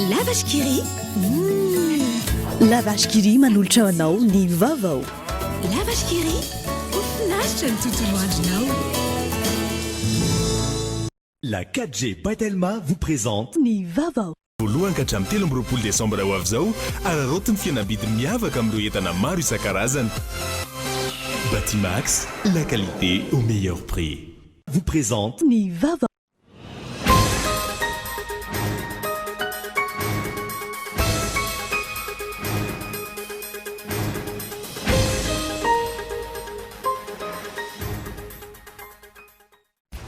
La Vache qui rit, Mmh! La Vache qui rit manolotra ho anao ny vaovao. La Vache qui rit, ho finaritra ny tontolo andronao. La 4G by Telma vous présente. Ny vaovao. Voalohany ka hatramin'ny 23 desambra ho avy izao, araraoty ny fihenam-bidy miavaka amin'ireo entana maro isan-karazany. Batimax, la qualité au meilleur prix. Vous présente. Ny vaovao.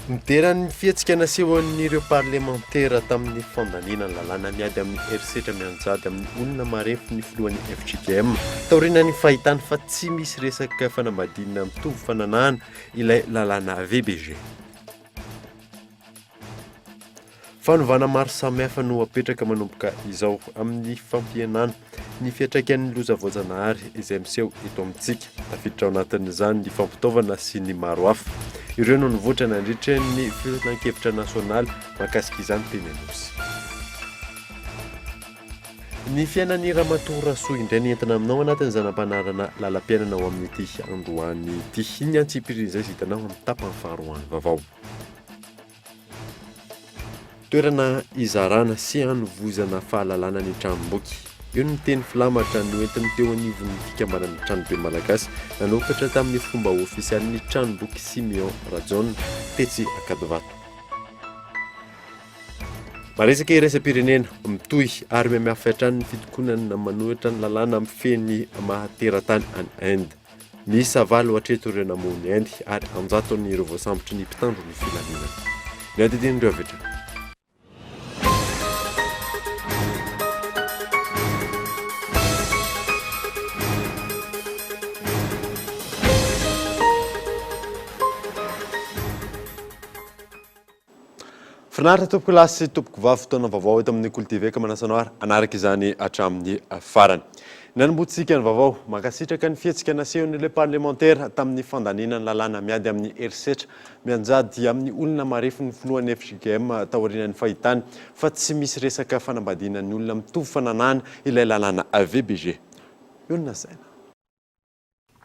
Midera ny fihetsika nasehon'ireo parlemantera tamin'ny fandaniana ny lalàna miady amin'ny herisetra mianjady amin'ny olona marefo ny filohan'ny fjkm, taorian'ny fahitany fa tsy misy resaka fanambadiana mitovy fananahana ilay lalàna VBG. Fanovana maro samihafa no apetraka manomboka izao amin'ny fampihenana ny fiantraikan'ny loza voajanahary izay miseho eto amintsika. Tafiditra ao anatin'izany ny fampitaovana sy ny maro hafa. Ireo no nivoitra nandritra ny filankevitra nasionaly mahakasika izany teny Anosy. Ny fiainan'i Ramatoa Rasoa indray ny entina aminao anatin'ny zana-panarana lalam-piainana ho amin'ity androany ity. Ny antsipirian'izay izay hitanao amin'ny tapany faharoan'ny vaovao. Toerana hizarana sy hanovozana fahalalana ny tranomboky. Io no teny filamatra noentin'ny teo anivon'ny fikambanana Tranobe Malagasy nanokatra tamin'ny fomba ofisialy ny tranomboky Simeon Rajaona tetsy Ankadivato. Maresaka iraisam-pirenena, mitohy ary mihamafy hatrany ny fitokonana manohitra ny lalàna mifehy ny maha teratany any Inde. Miisa valo hatreto ireo namono ny ainy ary an-jatony ireo voasambotry ny mpitandro ny filaminana. Ny adidin'ireo avy hatrany. Finaritra tompoko lahy sy tompoko vavy fotoana vaovao eto amin'ny Kolo TV ka manasa anao ary hanaraka izany hatramin'ny farany. Nanombohantsika ny vaovao, mankasitraka ny fihetsika nasehon'ilay parlemantera tamin'ny fandaniana ny lalàna miady amin'ny herisetra mianjady amin'ny olona marefo ny filohan'ny fjkm taorian'ny fahitany fa tsy misy resaka fanambadiana ny olona mitovy fananahana ilay lalàna VBG. Io no nasaina.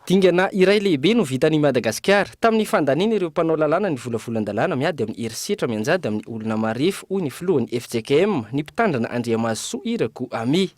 Dingana iray lehibe no vitan'i Madagasikara, tamin'ny fandaniana ireo mpanao lalàna ny volavolan-dalàna miady amin'ny herisetra mianjady amin'ny olona marefo, hoy ny filohan'ny fjkm, ny mpitandrina Andriamahazosoa Irako Ami.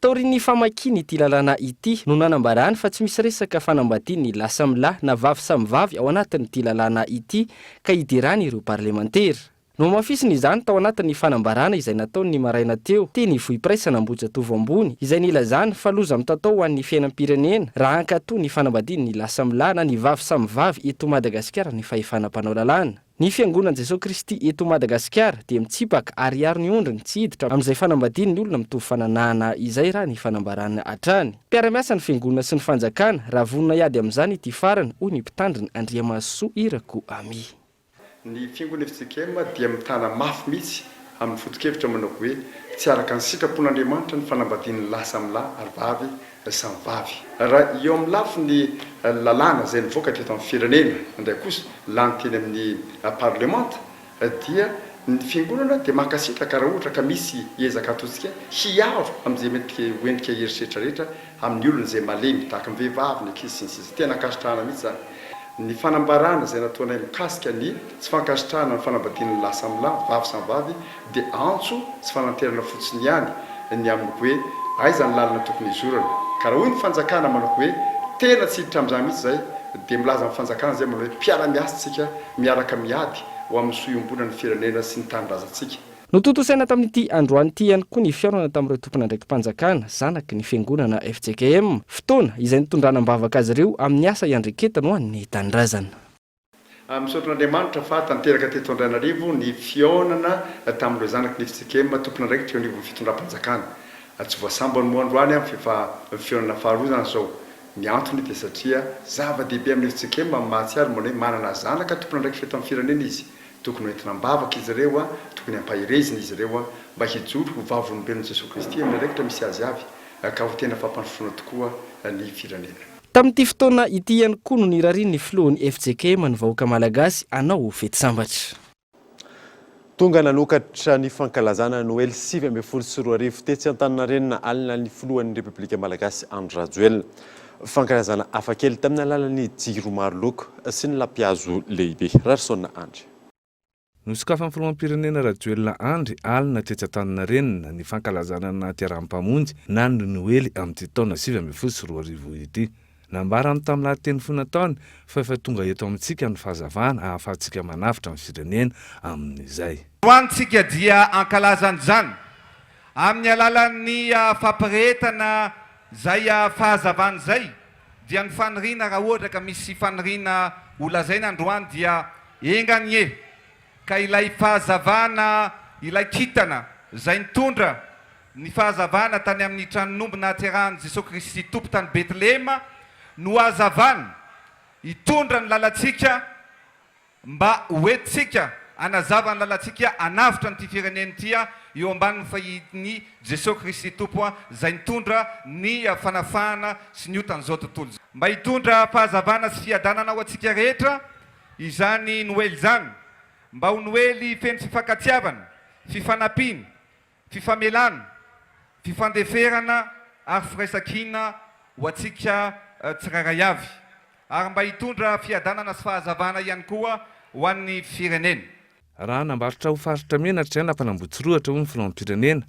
Taorian'ny famakiany ity lalàna ity no nanambarany fa tsy misy resaka fanambadian'ny lahy samy lahy na vavy samy vavy ao anatin'ity lalàna ity ka hiderany ireo parlemantera. Nohamafisiny izany tao anatin'ny fanambarana izay nataony ny maraina teo, teny Vohipiraisana Ambohijatovo Ambony, izay nilazany fa loza mitatao ho an'ny fiainam-pirenena raha hankatò ny fanambadian'ny lahy samy lahy na ny vavy samy vavy eto Madagasikara ny fahefana mpanao lalàna. Ny Fiangonan'i Jesoa Kristy eto Madagasikara dia mitsipaka ary hiaro ny ondriny tsy hiditra amin'izay fanambadian'ny olona mitovy fananahana izay raha ny fanambarana hatrany. Mpiara-miasa ny Fiangonana sy ny Fanjakana raha vonona hiady amin'izany ity farany, hoy ny Mpitandrina Andriamahazosoa Irako Ami. Ny Fiangonana fjkm dia mitana mafy mihitsy amin'ny foto-kevitra manao hoe tsy araka ny sitrapon'Andriamanitra ny fanambadian'ny lahy samy lahy ary vavy samy vavy. Raha eo amin'ny lafiny lalàna izay nivoaka teto amin'ny firenena indray kosa, lany teny amin'ny parlemanta, dia ny Fiangonana dia mankasitraka raha ohatra ka misy ezaka ataontsika hiaro amin'izay mety ho endrika herisetra rehetra amin'ny olona izay malemy tahaka ny vehivavy, ny ankizy sy ny sisa Tena ankasitrahana mihitsy izany. Ny fanambarana izay nataonay mikasika ny tsy fankasitrahana ny fanambadian'ny lahy samy lahy, vavy samy vavy dia antso sy fananterana fotsiny ihany ny amin'ny hoe aiza ny lalana tokony hizorana. Ka raha hoy ny fanjakana manao hoe tena tsy hiditra amin'izany mihitsy izay dia milaza amin'ny fanjakana izay manao hoe mpiara-miasa isika miaraka miady ho amin'ny soa iombonan'ny firenena sy ny tanindrazantsika. Notontosaina tamin'ity androany ity ihany koa ny fihaonana tamin'ireo tompon'andraiki-panjakana, zanaky ny fiangonana fjkm, fotoana izay nitondrana am-bavaka azy ireo amin'ny asa iandreketany ho an'ny tanindrazana. Misaotra an'Andriamanitra fa tanteraka teto Andrainarivo ny fihaonana tamin'ireo zanaky ny fjkm tompon'andraikitra eo anivon'ny fitondram-panjakana. Tsy voasambany moa androany aho f'efa fihaonana faharoa izany izao. Ny antony dia satria zava-dehibe amin'ny fjkm ny mahatsiaro manao hoe manana zanaka tompon'andraikitra eto amin'ny firenena izy. Tokony ho entina am-bavaka izy ireo, tokony hampaherezina izy ireo mba hijoro ho vavolombelon'i Jesoa Kristy amin'ny andraikitra misy azy avy, ka ho tena fampandrosoana tokoa ny firenena. Tamin'ity fotoana ity ihany koa no nirarian'ny filohan'ny fjkm ny vahoaka malagasy hanao fety sambatra. Tonga nanokatra ny fankalazana Noely 2019 tetsy Antaninarenina alina ny filohan'ny Repoblika Malagasy Andry Rajoelina. Fankalazana hafakely tamin'ny alalan'ny jiro maro loko sy ny lampihazo lehibe. Rarison Andry. Nosokafan'ny filoham-pirenena Rajoelina Andry alina tetsy Antaninarenina ny fankalazana ny nahaterahan'ny Mpamonjy na ny Noely amin'ity taona 2019 ity. Nambarany tamin'ny lahateny fohy nataony fa efa tonga eto amintsika ny fahazavana ahafahantsika manavotra ny firenena amin'izay. Androany tsika dia hankalaza an'izany amin'ny alalan'ny fampirehetana izay fahazavana izay dia ny faniriana raha ohatra ka misy faniriana ho lazaina androany dia enga anie ka ilay fahazavana ilay kintana izay nitondra Ny fahazavana tany amin'ny tranon'omby nahaterahan'i Jesoa Kristy Tompo tany Betlehema no hazavana hitondra ny lalantsika mba ho entintsika hanazava ny lalantsika hanavotra an'ity firenena ity eo ambanin'ny fahihin'i Jesoa Kristy Tompo izay nitondra ny fanafahana sy ny otan'izao tontolo izao. Mba hitondra fahazavana sy fiadanana ho antsika rehetra izany Noely izany. Mba ho Noely feno fifankatiavana, fifanampiana, Fifamelana, fifandeferana ary firaisankina ho antsika tsirairay avy, ary mba hitondra fiadanana sy fahazavana ihany koa ho an'ny firenena. Raha nambaritra ho faritra mena hatrizay ny lapan'Ambohitsirohitra, hoy ny filoham-pirenena,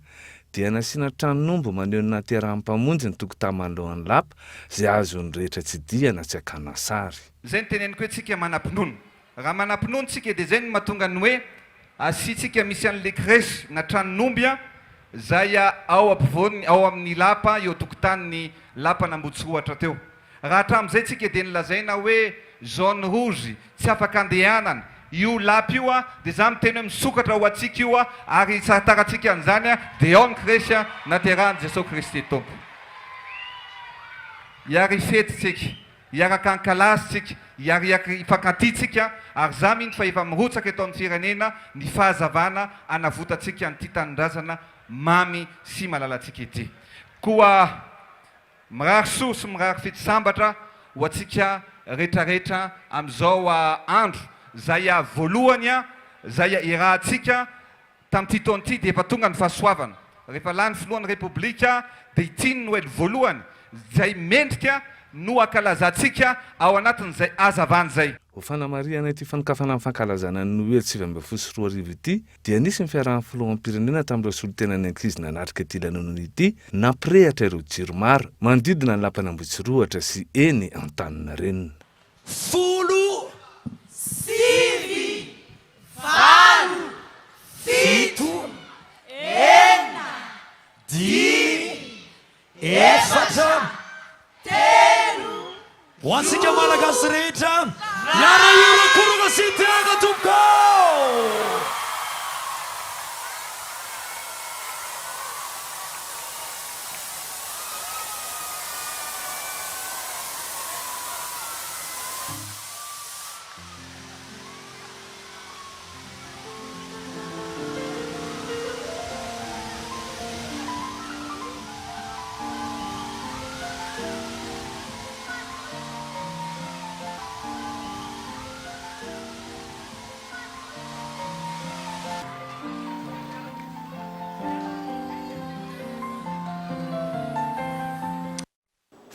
dia nasiana tranon'omby maneho ny nahaterahan'ny Mpamonjy ny tokotany manoloan'ny lapa, izay azon'ny rehetra tsidihana sy hakana sary. Izay no teneniko hoe tsika manam-pinoana. Raha manam-pinoana tsika dia izay no mahatonga ny hoe asiantsika misy an'le crèche na tranon'omby zay ao ampovoany ao amin'ny lapa eo tokotanin'ny lapan'Ambotsirohatra teo. Raha hatramin'izay tsika dia nolazaina hoe zone rouge tsy afaka andehanana io lapa io dia za miteny hoe misokatra ho antsika io ary hisantarantsika an'izany dia ao ny crèche naterahan'i Jesoa Kristy Tompo. Hiary fety tsika. Hiaraka hankalaza tsika, hiariaka hifankatia tsika ary za mino fa efa mirotsaka eto amin'ny firenena ny fahazavana hanavotantsika an'ity tanindrazana mamy sy malalantsika ity. Koa mirary soa sy mirary fety sambatra ho antsika retraretra amin'izao andro zay voalohany zay iarahantsika Tamin'ity taona ity dia efa tonga ny fahasoavana. Rehefa lany filohan'ny Repoblika dia ity ny Noely voalohany izay mendrika no ankalazantsika ao anatin'izay hazavana izay. Ho fanamarihana ity fanokafana ny fankalazana ny Noely 2019 ity dia nisy ny fiarahan'ny filoham-pirenena tamin'ireo solontenan'ny ankizy nanatrika ity lanonana ity nampirehatra ireo jiro maro manodidina ny lapan'Ambohitsirohitra sy eny Antaninarenina. 10 9 8 7 6 5 4 3 Ho antsika Malagasy rehetra, hiara-hiorakoraka sy hitehaka tompoko!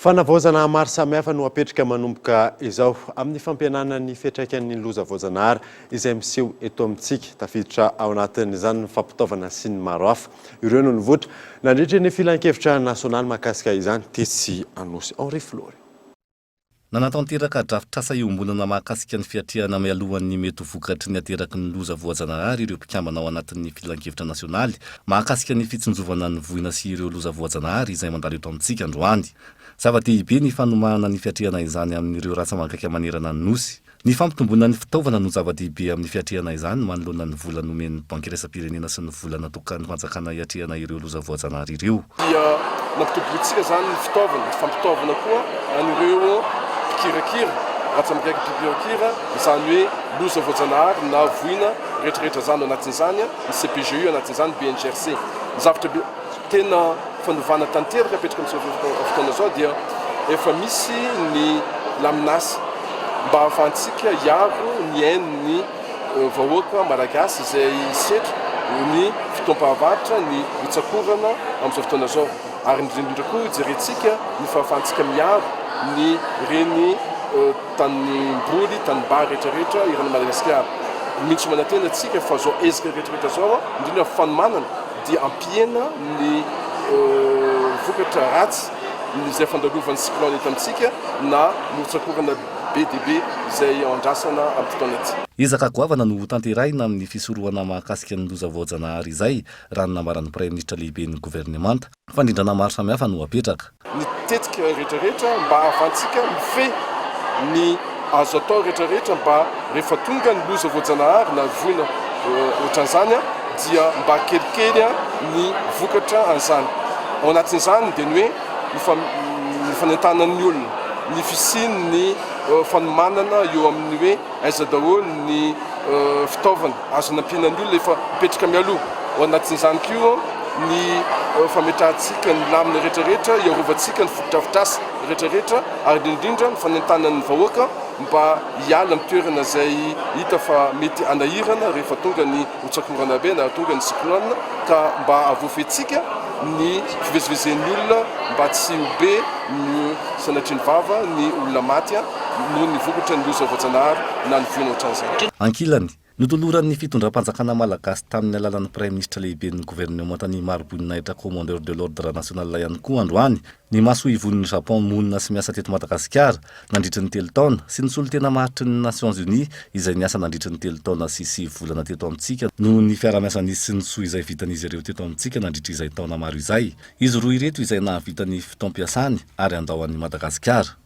Fanavaozana maro samihafa no apetraka manomboka izao amin'ny fampihenana ny fiantraikan'ny loza voajanahary izay miseho eto amintsika. Tafiditra ao anatin'izany ny fampitaovana sy ny maro hafa. Ireo no nivoitra nandritra ny filankevitra nasionaly mahakasika izany tetsy Anosy. Henri Flory. Nanatanteraka drafitrasa iombonana mahakasika ny fiatrehana mialohan'ny mety ho vokatry ny ateraky ny loza voajanahary ireo mpikambana ao anatin'ny Filankevitra nasionaly mahakasika ny fitsinjovana ny voina sy ireo loza voajanahary izay mandalo eto amintsika androany. Zava-dehibe ny fanomanana ny fiatrehana izany amin'ireo ratsa-mangaika manerana ny Nosy. Ny fampitomboana ny fitaovana no zava-dehibe amin'ny fiatrehana izany manoloana ny vola nomen'ny Banky Iraisam-pirenena sy ny vola natokan'ny fanjakana hiatrehana ireo loza voajanahary ireo. Dia nampitombointsika izany ny fitaovana, ny fampitaovana koa an'ireo mpikirakira, ratsa-mangaika mpikirakira izany hoe loza voajanahary na voina rehetrarehetra izany, ao anatin'izany ny CPGU, anatin'izany ny BNGRC. Ny zavatra be. Tena fanovana tanteraka apetraka amin'izao fotoana izao dia efa misy ny laminasa mba ahafahantsika hiaro ny ain'ny vahoaka malagasy izay hisetra ny fotoam-pahavaratra, ny rotsakorana amin'izao fotoana izao. Ary indrindra indrindra koa jerentsika ny fahafahantsika miaro ny ireny tanimboly, tanimbary rehetra rehetra eran'i Madagasikara. Mino sy manantena tsika fa izao ezaka rehetra rehetra izao, indrindra ny fanomanana dia hampihena ny vokatra ratsy izay fandalovan'ny cyclone eto amintsika na ny rotsakorana be dia be izay andrasana amin'ity taona ity. Ezaka goavana no hotanterahina amin'ny fisorohana mahakasika ny loza voajanahary izay, raha ny nambaran'ny Praiminisitra lehiben'ny governemanta. Fandrindrana maro samihafa no apetraka. Ny tetika rehetrarehetra mba ahafahantsika mifehy ny azo atao rehetrarehetra mba rehefa tonga ny loza voajanahary na voina ohatran'izany dia mba kelikely ny vokatra an'izany. Ao anatin'izany dia ny hoe ny fanentanan'ny olona, ny fisian'ny fanomanana eo amin'ny hoe aiza daholo ny fitaovana azo anampiana ny olona efa mipetraka mialoha. Ao anatin'izany koa ny fametrahantsika ny lamina rehetrarehetra, hiarovantsika ny fotodrafitrasa rehetrarehetra ary indrindra indrindra ny fanentanana ny vahoaka mba hiala amin'ny toerana izay hita fa mety hanahirana rehefa tonga ny rotsakorana be na tonga ny cyclone ka mba havoafentsika ny fivezivezen'ny olona mba tsy ho be ny sanatria ny vava ny olona maty noho ny vokatra ny loza voajanahary na ny voina ohatran'izany. Ankilany, notoloran'ny fitondram-panjakana malagasy tamin'ny alalan'ny Praiminisitra lehiben'ny governemanta ny mari-boninahitra Commandeur de l'Ordre National ihany koa androany ny masoivohon'ny Japon monina sy miasa teto Madagasikara nandritry ny telo taona sy ny solontena maharitry ny Nations Unies izay niasa nandritry ny telo taona sy sivy volana teto amintsika noho ny fiarahamiasa nisy sy ny soa izay vitan'izy ireo teto amintsika nandritry izay taona maro izay. Izy roa ireto izay nahavita ny fotoam-piasany ary handao an'i Madagasikara.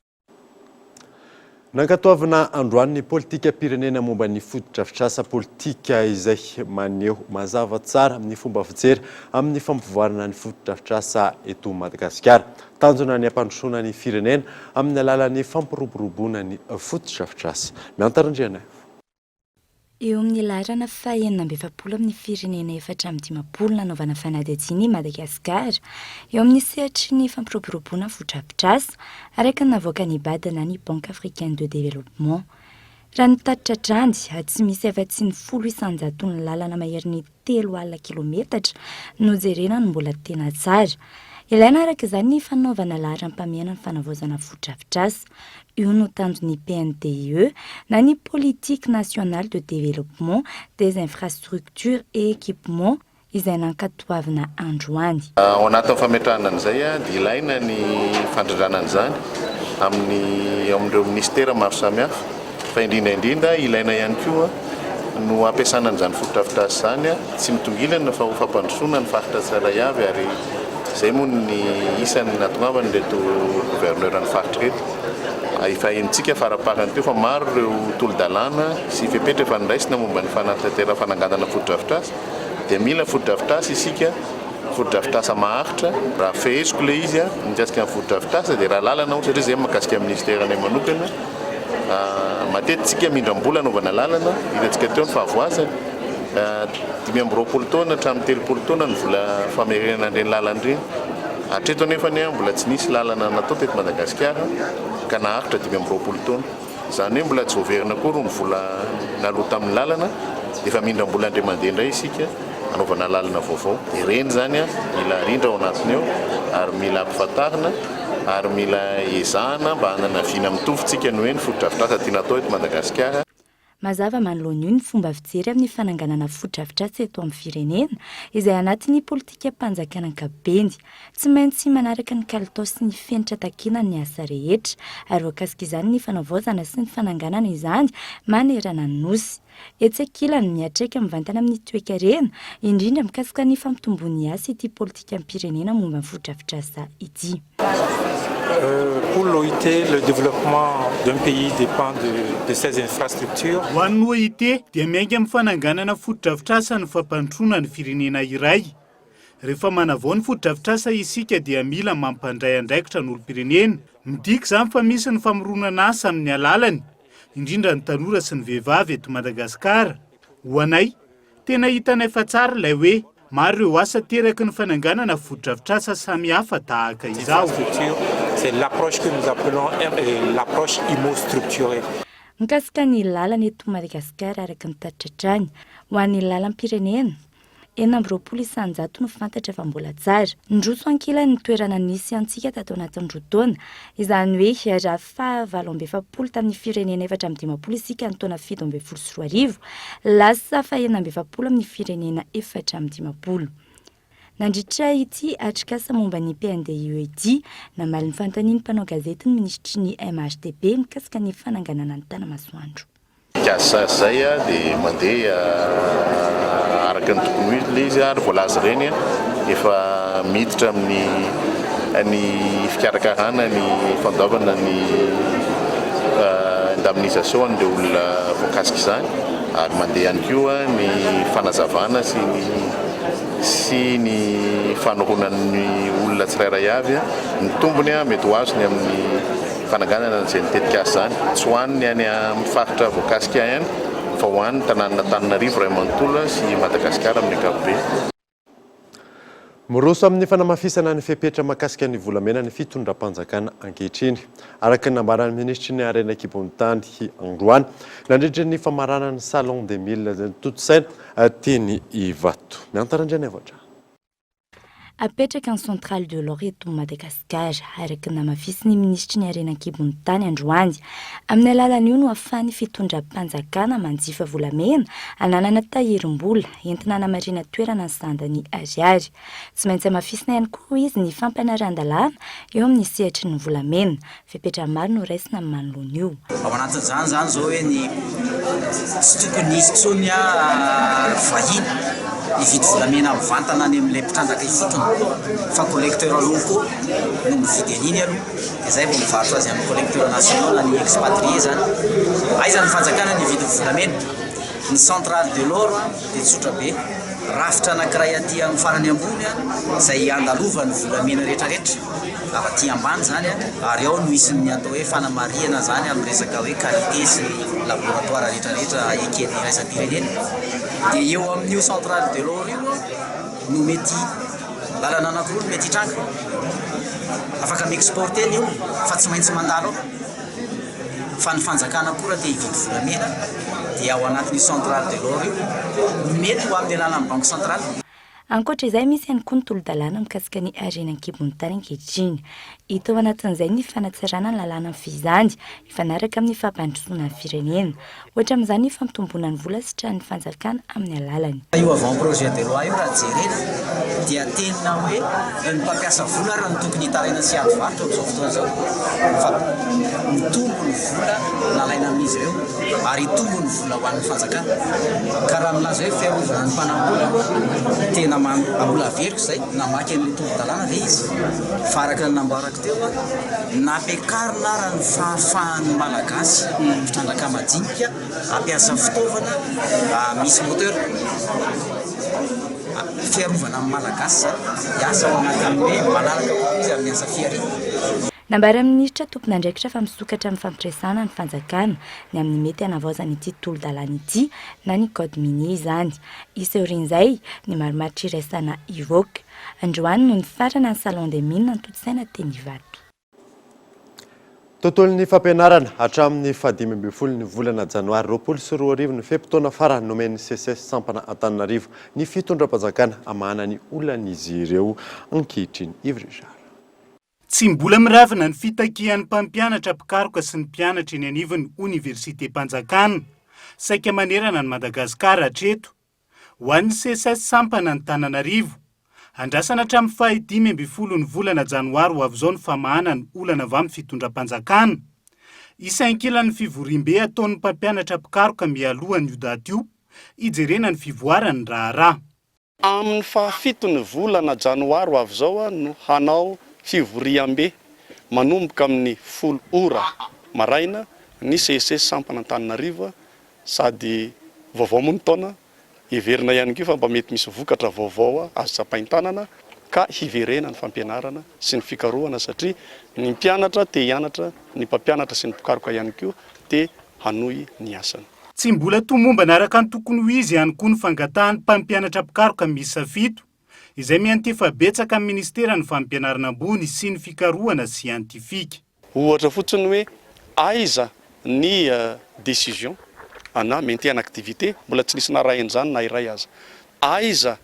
Nankatoavina androany ny politikam-pirenena momba ny fotodrafitrasa politika izay maneho mazava tsara ny fomba fijery amin'ny fampivoarana ny fotodrafitrasa eto Madagasikara. Tanjona ny hampandrosoana ny firenena amin'ny alalan'ny fampiroboroboana ny fotodrafitrasa. Miantara Andrianaivo. Eo amin'ny laharana faha 46 amin'ny firenena 54 nanaovana fanadihadiana i Madagasikara eo amin'ny sehatry ny fampiroboroboana fotodrafitrasa, araka ny navoakan'ny Bad na ny Banque Africaine de Développement. Raha ny tatitra hatrany, tsy misy afa-tsy ny 10 isan-jaton'ny lalana maherin'ny 30 kilometatra no jerena no mbola tena tsara. Ilaina araka izany ny fanaovana laharam-pahamehana ny fanavaozana fotodrafitrasa. Io no tanjon'ny PNDIE na ny Politique Nationale de Développement des Infrastructures et Équipements izay nankatoavina androany. Ao anatin'ny fametrahana an'izay dia ilaina ny fandrindrana an'izany amin'ny ao amin'ireo minisitera maro samihafa fa indrindra indrindra ilaina ihany koa no hampiasana an'izany fotodrafitrasa izany tsy mitongilana fa ho fampandrosoana ny faritra tsirairay avy ary izay moa ny isan'ny nahatongavan'ireto gouverneur ny faritra ireto. Efa henontsika faraparany teo fa maro ireo tolo-dalàna sy fepetra efa noraisina momba ny fanatanterahana fananganana fotodrafitrasa dia mila fotodrafitrasa isika, fotodrafitrasa maharitra. Raha feheziko ilay izy mikasika ny fotodrafitrasa dia raha lalana ohatra satria izay mahakasika ny minisiteranay manokana, matetika isika mindram-bola anaovana lalana, hitantsika teo ny fahavoazany. 25 taona hatramin'ny 30 taona ny vola famerenana an'ireny lalana ireny. Hatreto anefa mbola tsy nisy lalana natao teto Madagasikara ka naharitra 25 taona. Izany hoe mbola tsy voaverina akory ny vola naloa tamin'ny lalana dia efa mindram-bola indray mandeha indray isika hanaovana lalana vaovao. Dia ireny izany mila arindra ao anatiny ao ary mila ampifantarina ary mila ezahana mba hanana vina mitovy tsika ny hoe ny fotodrafitrasa tiana atao eto Madagasikara. Mazava manoloana io ny fomba fijery amin'ny fananganana fotodrafitrasa eto amin'ny firenena, izay anatin'ny politikam-panjakana ankapobeny. Tsy maintsy manaraka ny kalitao sy ny fenitra takiana ny asa rehetra, ary voakasika izany ny fanavaozana sy ny fananganana izany manerana ny Nosy. Etsy ankilany, miantraika mivantana amin'ny toekarena, indrindra mikasika ny fampitomboan'ny asa ity politikam-pirenena momba ny fotodrafitrasa ity. Pour l'OIT, le développement d'un pays dépend de ses infrastructures. Ho an'ny OIT dia miainga amin'ny fananganana fotodrafitrasa ny fampandrosoana ny firenena iray. Rehefa manavao ny fotodrafitrasa isika dia mila mampandray andraikitra ny olom-pirenena. Midika izany fa misy ny famoronana asa amin'ny alalany, indrindra ny tanora sy ny vehivavy eto Madagasikara. Ho anay, Tena hitanay fa tsara ilay hoe maro ireo asa ateraky ny fananganana fotodrafitrasa samihafa tahaka izao. C'est l'approche que nous appelons l'approche immo structurée. Mikasika ny lalana eto Madagasikara araka ny tatitra hatrany, ho an'ny lalam-pirenena, 26 isanjato no fantatra fa mbola tsara. Niroso ankilany ny toerana nisy antsika tato anatin'ny roa taona, izany hoe raha faha 48 tamin'ny firenena 54 isika ny taona 2017, lasa faha 46 amin'ny firenena 54. Nandritra ity atrikasa momba ny PNDIE ity, namaly ny fanontanian'ny mpanao gazety ny minisitry ny MHTP mikasika ny fananganana ny Tanamasoandro. Mikasa izay dia mandeha araka ny tokony ho izy ilay izy ary voalaza ireny efa miditra amin'ny ny fikarakarana ny fandoavana ny indemnisation an'ireo olona voakasika izany ary mandeha ihany koa ny fanazavana sy ny sy ny fanoroana ny olona tsirairay avy ny tombony mety ho azony amin'ny fananganana an'izay tetikasa izany, tsy ho an'ny any amin'ny faritra voakasika ihany fa ho an'ny tanànan'Antananarivo iray manontolo sy Madagasikara amin'ny ankapobeny. Miroso amin'ny fanamafisana ny fepetra mahakasika ny volamena ny fitondram-panjakana ankehitriny, araka ny nambaran'ny minisitry ny Harena an-kibon'ny tany androany, nandritra ny famaranana ny Salon des Mille izay notontosaina Teny Ivato. Miantara Andrianaivoatra. Apetraka ny Centrale de l'or eto Madagasikara, araka ny namafisin'ny minisitry ny Harena an-kibon'ny tany androany. Amin'ny alalan'io no ahafahan'ny fitondram-panjakana manjifa volamena ananana tahirim-bola entina hanamarina toerana ny sandan'ny ariary. Tsy maintsy hamafisina ihany koa, hoy izy, ny fampanarahan-dalàna eo amin'ny sehatry ny volamena. Fepetra maro no raisina amin'ny manoloana io. Ao anatin'izany izany izao hoe ny tsy tokony hisy intsony vahiny hividy volamena mivantana any amin'ilay mpitrandraka ifotony fa collecteur locaux no mividy an'iny aloha dia izay vao mivarotra azy amin'ny collecteur nationaux na ny expatriés izany. Aiza ny fanjakana ny hividy ny volamena? Ny centrale de l'or dia tsotra be, rafitra anankiray aty amin'ny farany ambony izay andalovan'ny volamena rehetrarehetra. Avy aty ambany izany ary ao no misy ny atao hoe fanamarihana izany amin'ny resaka hoe qualité sy ny laboratoire rehetra rehetra eken'ny iraisam-pirenena. Dia eo amin'io centrale de l'or io no mety lalana anankiroa no mety hitranga. Afaka mi-exporter ny olona fa tsy maintsy mandalo ao. Fa ny fanjakana koa raha te hividy volamena dia ao anatin'io centrale de l'or io, mety ho amin'ny alalan'ny banque centrale. Ankoatra izay, misy ihany koa ny tolo-dalàna mikasika ny harena an-kibon'ny tany ankehitriny. Hita ao anatin'izay ny fanatsarana ny lalàna mifehy izany, mifanaraka amin'ny fampandrosoana ny firenena. Ohatra amin'izany ny fampitomboana ny vola sitrahan'ny fanjakana amin'ny alalany. Io avant projet de loi io raha jerena dia tena hoe ny mpampiasa vola ary no tokony hitaraina sy hiady varotra amin'izao fotoana izao fa mitombo ny vola nalaina amin'izy ireo ary hitombo ny vola ho an'ny fanjakana. Ka raha milaza hoe fiarovana ny mpanam-bola aloha, tena mbola averiko izay, namaky an'ilay tolo-dalàna ve izy? Fa araka ny nambarako teo, nampiakarina ara ny fahafahan'ny Malagasy mpitrandraka madinika hampiasa fitaovana misy moteur. Fiarovana ny Malagasy izany, hiasa ao anatin'ny hoe malalaka kokoa izy amin'ny asa fihariana. Nambaran'ny minisitra tompon'andraikitra fa misokatra amin'ny fampiresahana ny fanjakana ny amin'ny mety hanavaozana ity tolo-dalàna ity na ny code minier izany. Hisy aorian'izay ny marimaritra iraisana hivoaka. Androany no nifarana ny salon des mines notontosaina teny Ivato. Tontolon'ny fampianarana, hatramin'ny faha-15 ny volana janoary 2020 ny fe-potoana farany nomen'ny Seces sampana Antananarivo ny fitondram-panjakana hamahana ny olan'izy ireo ankehitriny. Yves Richard. Tsy mbola miravina ny fitakian'ny mpampianatra mpikaroka sy ny mpianatra eny anivon'ny oniversitem-panjakana saika manerana an'i Madagasikara hatreto. Ho an'ny Seces sampana Antananarivo, andrasana hatramin'ny faha 15 ny volana janoary ho avy izao ny famahana ny olana avy amin'ny fitondram-panjakana. Hisy ankilan'ny fivoriambe ataon'ny mpampianatra mpikaroka mialoha an'io daty io, hijerena ny fivoaran'ny raharaha. Amin'ny fahafiton'ny volana janoary ho avy izao no hanao fivoriambe manomboka amin'ny folo ora maraina ny CSS sampana Antananarivo sady vaovao moa ny taona, heverina ihany koa fa mba mety misy vokatra vaovao azo tsapain-tanana ka hiverena ny fampianarana sy ny fikarohana satria ny mpianatra te hianatra, ny mpampianatra sy ny mpikaroka ihany koa te hanohy ny asany. Tsy mbola tomombana araka ny tokony ho izy ihany koa ny fangatahan'ny mpampianatra mpikaroka miisa fito, izay miantefa betsaka amin'ny minisiteran'ny Fampianarana ambony sy ny fikarohana siantifika. Ohatra fotsiny hoe aiza ny décision ana maintien en activité, mbola tsy nisy naharay an'izany na iray aza. Aiza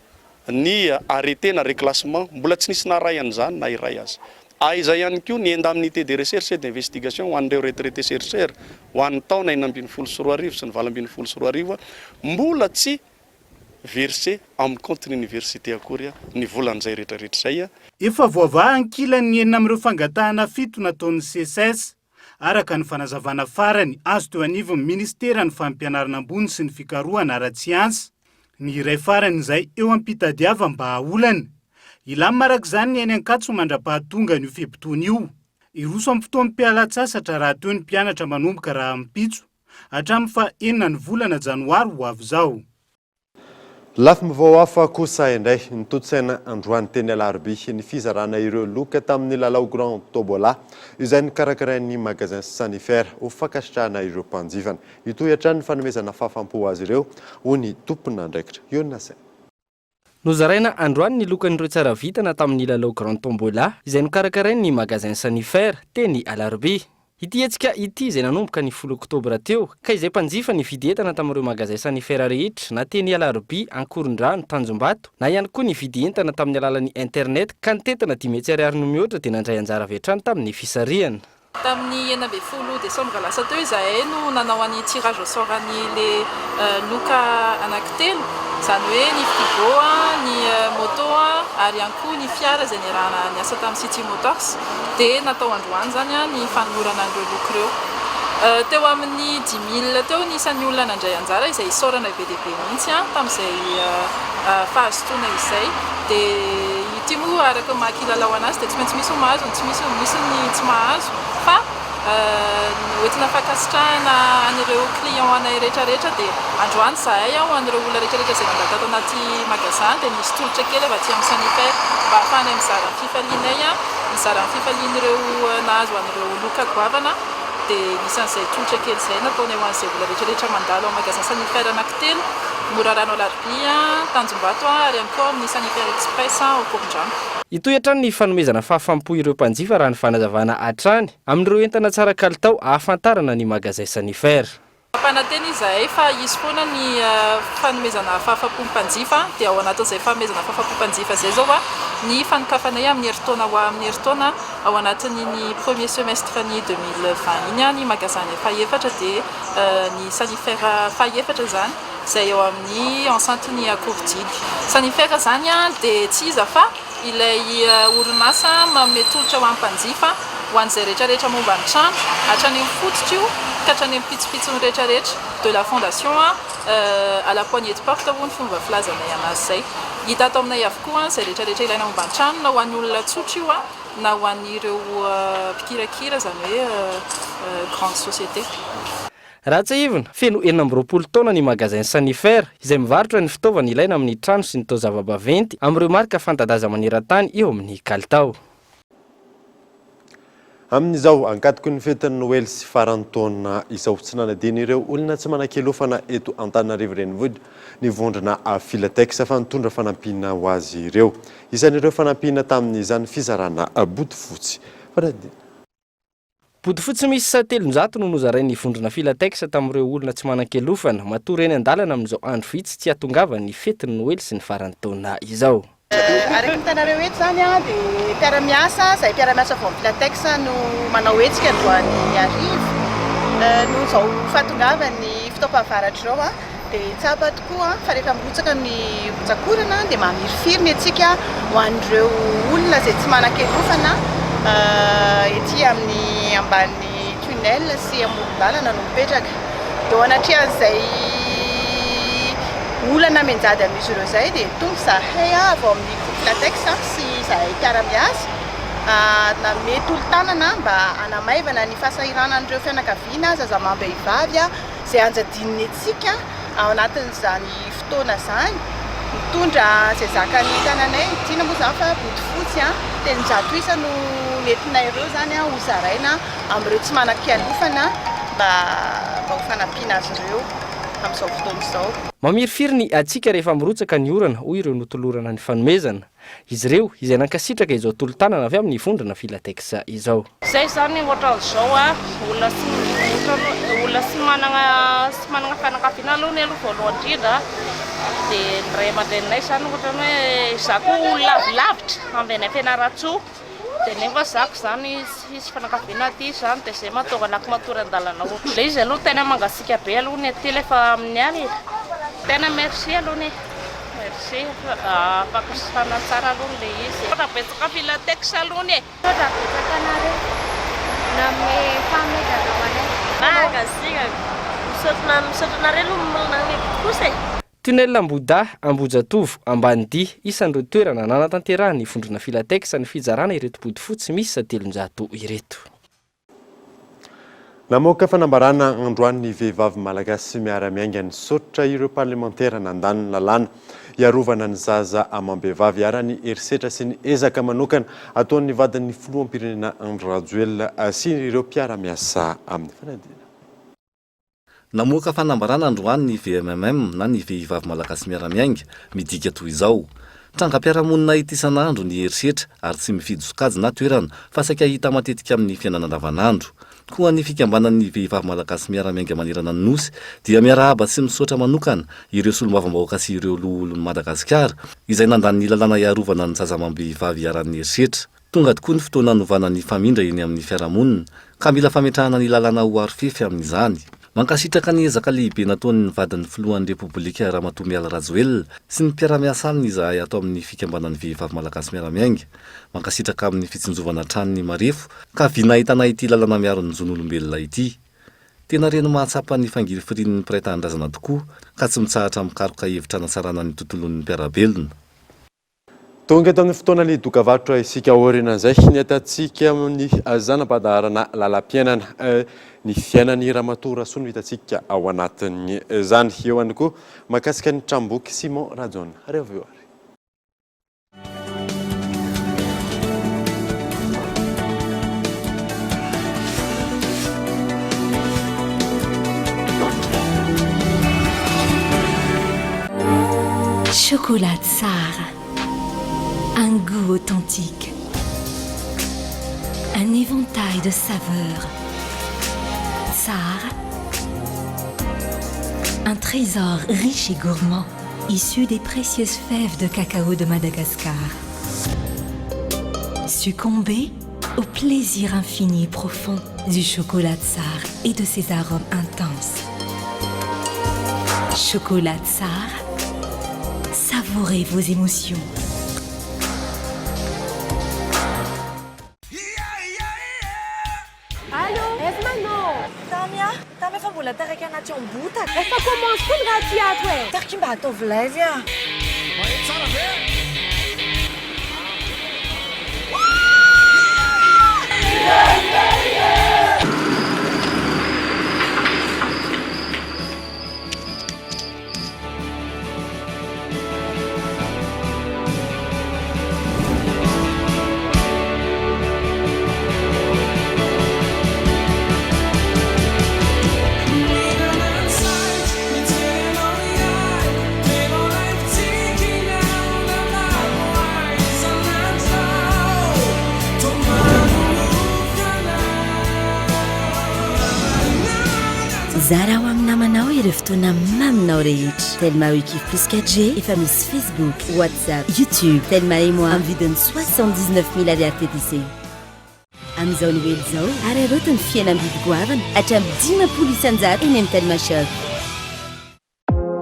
ny arrêté na reclassement, mbola tsy nisy naharay an'izany na iray aza. Aiza ihany koa ny indemnité de recherche et d'investigation ho an'ireo retraités chercheurs ho an'ny taona 2016 sy ny 2018, mbola tsy versé amin'ny compte-n'ny université akory ny volan'izay rehetrarehetra izay. Efa voavaha ankilany ny enina amin'ireo fangatahana fito nataon'ny Seces, araka ny fanazavana farany azo teo anivon'ny minisiteran'ny Fampianarana ambony sy ny fikarohana ara-tsiansa. Ny iray farany izay eo am-pitadiavam-bahaolana. Hilamina araka izany ny eny Ankatso mandra-pahatongan'io fe-potoana io. Hiroso amin'ny fotoam-pialan-tsasatra rahateo ny mpianatra manomboka rahampitso hatramin'ny faha enina ny volana janoary ho avy izao. Lafim-baovao hafa kosa indray, notontosaina androany teny Alarobia ny fizarana ireo loka tamin'ny lalao Grand Tobola izay nokarakarain'ny Magasin Sanifer ho fankasitrahana ireo mpanjifany. Hitohy hatrany ny fanomezana fahafaham-po azy ireo, hoy ny tompon'andraikitra. Ionona Saina. Nozaraina androany ny lokan'ireo tsara vintana tamin'ny lalao Grand Tombola izay nokarakarain'ny Magasin Sanifer teny Alarobia. Ity hetsika ity izay nanomboka ny folo oktobra teo, ka izay mpanjifa nividy entana tamin'ireo magazay Sanifer rehetra, na teny Alarobia, Ankorondrano, Tanjombato, na ihany koa nividy entana tamin'ny alalan'ny internet ka nitentina 500 ariary no mihoatra dia nandray anjara avy hatrany tamin'ny fisarihana. Tamin'ny 16 desambra lasa teo izahay no nanao an'ny tirage au sort an'ilay loka anankitelo, izany hoe ny frigo, ny moto ary ihany koa ny fiara izay niarahana niasa tamin'ny City Motors. Dia natao androany izany ny fanolorana an'ireo loko ireo. Teo amin'ny dix mille teo ny isan'ny olona nandray anjara izay isaorana be dia be mihitsy tamin'izay fahazotoana izay. Dia ity moa araka ny maha kilalao an'azy dia tsy maintsy misy ny mahazo ny tsy misy misy ny tsy mahazo fa hoentina fankasitrahana an'ireo client anay rehetra rehetra dia androany izahay ho an'ireo olona rehetra rehetra izay nandalo tato anaty magasin dia nisy tolotra kely avy aty amin'ny Sanifer mba ahafahanay mizara ny fifalianay, mizara ny fifalian'ireo nahazo an'ireo loka goavana dia nisy an'izay tolotra kely izay nataonay ho an'izay olona rehetra rehetra mandalo ao magasin Sanifer anankitelo, Morarano Alarobia, Tanjombato ary ihany koa amin'ny Sanifer Express ao Ankorondrano. Hitohy hatrany ny fanomezana fahafaham-po ireo mpanjifa raha ny fanazavana hatrany amin'ireo entana tsara kalitao ahafantarana ny magazay Sanifer. Mampanantena izahay fa hisy foana ny fanomezana fahafaham-po mpanjifa, dia ao anatin'izay fanomezana fahafaham-po mpanjifa izay izao ny fanokafanay amin'ny herintaona ho amin'ny herintaona ao anatin'iny premier semestre ny 2020 iny ny magasin-nay fahefatra dia ny Sanifer fahefatra izany izay ao amin'ny enceinte-n'ny Akorodily. Sanifer izany dia tsy iza fa Ilay orinasa manome tolotra ho an'ny mpanjifa, ho an'izay rehetra rehetra momba ny trano, hatrany amin'ny fototra io ka hatrany amin'ny pitsopitsony rehetra rehetra, de la fondation à la poignée de porte hoy ny fomba filazanay anazy izay. Hita ato aminay avokoa izay rehetra rehetra ilaina momba ny trano, na ho an'ny olona tsotra io na ho an'ireo mpikirakira, izany hoe grande société. Raha tsiahivina, feno 26 taona ny Magasin Sanifer, izay mivarotra ny fitaovana ilaina amin'ny trano sy ny taozava-baventy amin'ireo marika fanta-daza maneran-tany eo amin'ny kalitao. Amin'izao ankatoky ny fetin'ny Noely sy faran'ny taona izao, tsy nanadino ireo olona tsy manan-kialofana eto Antananarivo Renivohitra ny vondrona Filatex fa nitondra fanampiana ho azy ireo. Isan'ireo fanampiana tamin'izany fizarana bodofotsy. Bodofotsy miisa 300 no nozarain'ny vondrona Filatex tamin'ireo olona tsy manan-kialofana, matory eny an-dalana amin'izao andro vitsy tsy hahatongavan'ny fetin'ny Noely sy ny faran'ny taona izao. Araka ny hitanareo eto izany dia mpiara-miasa, izahay mpiara-miasa avy ao amin'ny Filatex no manao hetsika androany hariva. Noho izao fahatongavan'ny fotoam-pahavaratra izao dia tsapa tokoa fa rehefa mirotsaka ny rotsak'orana dia mamirifiry ny antsika ho an'ireo olona izay tsy manan-kialofana ety amin'ny ambany tunnel sy amoron-dalana no mipetraka. Dia eo anatrehan'izay olana mianjady amin'izy ireo izay dia tonga izahay avy ao amin'ny groupe Filatex sy izahay mpiara-miasa nanome tolo-tanana mba hanamaivana ny fahasahiranan'ireo fianakaviana zaza amam-behivavy Izay anjadian'ny antsika ao anatin'izany fotoana izany, mitondra izay zakan'ny tananay, tiana moa izany fa bodofotsy 300 isa no nentinay ireo izany ho zaraina amin'ireo tsy manan-kialofana mba mba ho fanampiana azy ireo amin'izao fotoana izao. Mamirifiry ny hatsiaka rehefa mirotsaka ny orana, hoy ireo notolorana ny fanomezana. Izy ireo izay nankasitraka izao tolo-tanana avy amin'ny vondrona Filatex izao. Zay zany ohatran'izao a, olona tsy ohatran'ny Mbola tsy managna tsy managna fianakaviana aloha ny aloha voalohany indrindra dia ny ray aman-dreninay izany ohatran'ny hoe izaho koa olona avy lavitra avy any Fianarantsoa dia nefa zako izany tsisy fianakaviana aty izany dia izay mahatonga anako matory an-dalana ohatra. Ilay izy aloha tena mangasiaka be aloha ny aty ilay efa amin'ny alina. Tena merci aloha e. Merci fankasitrahana tsara aloha ilay izy. Misaotra betsaka Filatex aloha e. Misaotra betsaka anareo nanome fanomezana ho anay. Mankasitraka. Misaotra misaotra anareo aloha nanome kosa e. Tunnel Ambohidahy, Ambohijatovo, Ambanidia, isan'ireo toerana nanatanterahan'ny vondrona Filatex ny fizarana ireto bodofotsy miisa 300 ireto. Namoaka fanambarana androany ny vehivavy malagasy miara-miainga nisaotra ireo parlemantera nandany ny lalàna hiarovana ny zaza amam-behivavy iharan'ny herisetra sy ny ezaka manokana ataon'ny vadin'ny filoham-pirenena Andry Rajoelina sy ireo mpiara-miasa aminy. Fanadihadiana. Namoaka fanambarana androany ny VMMM na ny Vehivavy Malagasy Miara-Miainga, midika toy izao, Trangam-piarahamonina hita isan'andro ny herisetra ary tsy mifidy sokajy na toerana fa saika hita matetika amin'ny fiainana andavanandro. Koa ny fikambanan'ny Vehivavy Malagasy Miara-Miainga manerana ny Nosy dia miarahaba sy misaotra manokana ireo solombavambahoaka sy ireo loholon'i Madagasikara izay nandany ny lalàna hiarovana ny zaza amam-behivavy iharan'ny herisetra. Tonga tokoa ny fotoana hanovana ny famindra eny amin'ny fiarahamonina, ka mila fametrahana ny lalàna ho arofefy amin'izany. Mankasitraka ny ezaka lehibe nataon'ny vadin'ny filohan'ny Repoblika Ramatoa Mialy Rajoelina sy ny mpiara-miasa aminy izahay ato amin'ny Fikambanan'ny Vehivavy Malagasy Miara-Miainga. Mankasitraka amin'ny fitsinjovana hatrany ny marefo ka vina ahitana ity lalana miaro ny zon'olombelona ity. Tena reny mahatsapa ny fangirifirian'ny mpiray tanindrazana tokoa ka tsy mitsahatra mikaroka hevitra hanatsarana ny tontolon'ny mpiara-belona. Tonga eto amin'ny fotoanan'ny dokavarotra isika aorianan'izay ny ahitantsika amin'ny zana-pandaharana lalam-piainana. Ny fiainan'i Ramatoa Rasoa no hitantsika ao anatin'izany. Eo ihany koa mahakasika ny tranomboky Simon Rajaona. Ary avy eo ary. Chocolat tsara, un goût authentique, un éventail de saveurs. Tsara, un trésor riche et gourmand, issu des précieuses fèves de cacao de Madagascar. Succombez au plaisir infini et profond du chocolat tsara et de ses arômes intenses. Chocolat tsara, savourez vos émotions. Allo! Aiza manao? Tamy ah! Tamy efa mbola taraiky anaty ambotaka. Efa commence koa ny raha ty ato e! Tarky mba ataovy live ah! Maheno tsara ve? Zarao amin'ny namanao ireo fotoana maminao rehetra. Telma Wiki Plus 4G efa misy Facebook, WhatsApp, YouTube, Telma et moi amin'ny vidiny 79 mille ariary TTC. Amin'izao Noely izao, araraoty ny fihenam-bidy goavana hatramin'ny 50% eny amin'ny Telma Shop.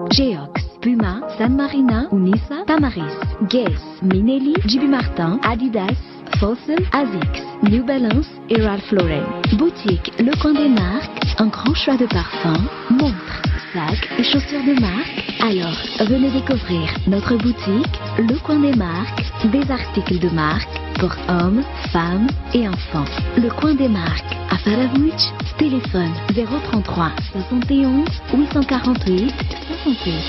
Geox, Puma, San Marina, Unisa, Tamaris, Guess, Minelli, JB Martin, Adidas, Fossil, Asics, New Balance et Ralph Lauren. Boutique Le Coin des Marques, un grand choix de parfums, montres, sacs et chaussures de marque. Alors, venez découvrir notre boutique Le Coin des Marques, des articles de marque pour hommes, femmes et enfants. Le Coin des Marques à Faravouch, téléphone 033 71 848 68.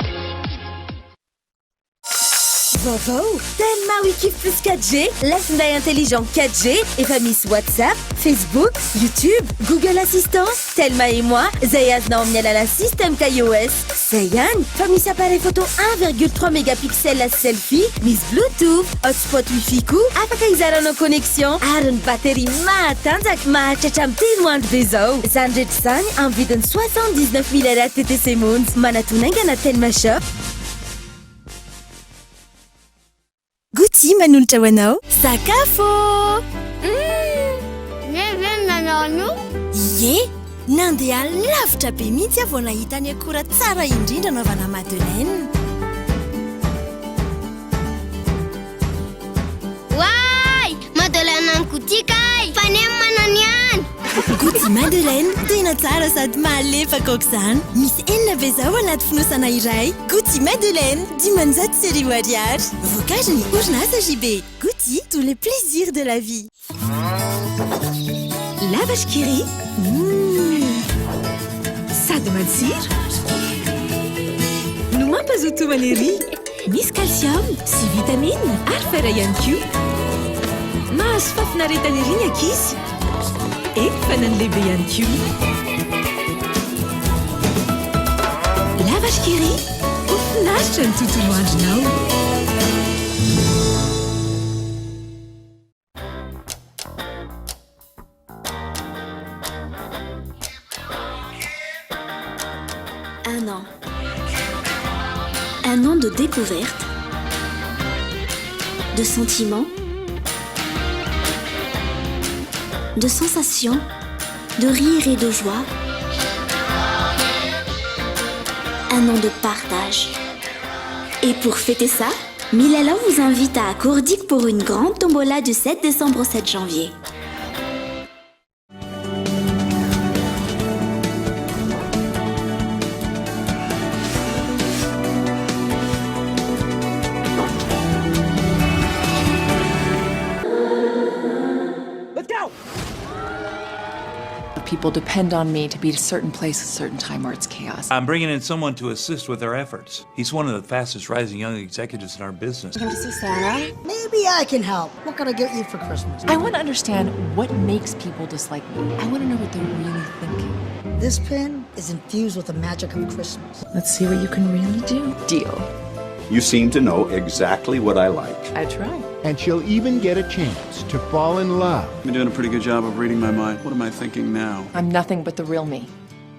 Vaovao, Telma Wikif Plus 4G, lay finday intelligent 4G, efa misy WhatsApp, Facebook, YouTube, Google Assistant, Telma et moi, izay azonao amin'ny alalan'ny système KaiOS. Zay ihany, fa misy appareil photo 1,3 mégapixel selfie, misy Bluetooth, hotspot wifi koa afaka hizaranao connexion, ary ny batterie mahatanjaka, maharitra hatramin'ny telo andro be izao. Izany rehetra izany amin'ny vidiny 79 000 ariary TTC monja. Manatona haingana Telma Shop. Gouty manolotra ho anao sakafo! Humm! Neny ve no nanao an'io? Ie! Nandeha lavitra be mihitsy aho vao nahita ny akora tsara indrindra anaovana madeleine. Oay! Madeleine an'i Gouty kay! Fa neny manana ihany! Gouty Madeleine, tena tsara sady malefaka aok'izany. Misy enina be izao anaty fonosana iray. Gouty Madeleine, 1500 ariary. Vokarin'ny orinasa JB. Gouty, tous les plaisirs de la vie. Lavash Kiri, Mmh! Sady matsiro no mampazoto homana ery. Misy calcium sy vitamine ary fer ihany koa. Mahazo fahafinaretana ery ny ankizy. Eny fa na ny lehibe ihany koa. Lavash Kiri, ho finaritra ny tontolo andronao. Un an. Un an de découverte, de sentiments, de sensations, de rire et de joie. Un an de partage. Et pour fêter ça, Milala vous invite à Courdic pour une grande tombola du 7 décembre au 7 janvier. Let's go! People depend on me to be at a certain place at a certain time or it's chaos. I'm bringing in someone to assist with our efforts. He's one of the fastest rising young executives in our business. Come to see Santa? Maybe I can help. What can I get you for Christmas? I want to understand what makes people dislike me. I want to know what they're really thinking. This pin is infused with the magic of Christmas. Let's see what you can really do. Deal. You seem to know exactly what I like. I try. And she'll even get a chance to fall in love. I've been doing a pretty good job of reading my mind. What am I thinking now? I'm nothing but the real me.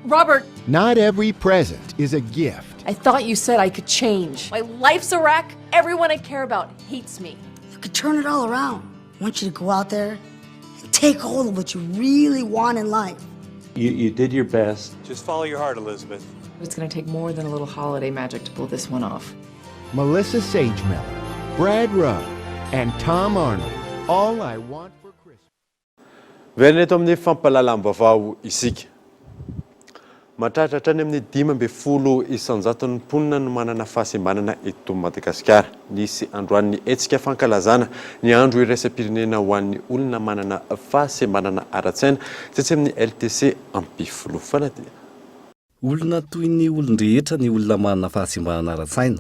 Robert! Not every present is a gift. I thought you said I could change. My life's a wreck. Everyone I care about hates me. You could turn it all around. I want you to go out there and take hold of what you really want in life. You, you did your best. Just follow your heart, Elizabeth. It's going to take more than a little holiday magic to pull this one off. Melissa Sagemiller, Brad Rudd, and Tom Arnold. All I Want for Christmas. Miverina eto amin'ny fampahalalam-baovao isika. Mahatratra hatrany amin'ny 15 isan-jaton'ny mponina no manana fahasembanana eto Madagasikara. Nisy androany ny hetsika fankalazana ny andro iraisam-pirenena ho an'ny olona manana fahasembanana ara-tsaina tetsy amin'ny LTC Ampefiloha. Fanadihadiana. Olona toy ny olon-drehetra ny olona manana fahasembanana ara-tsaina.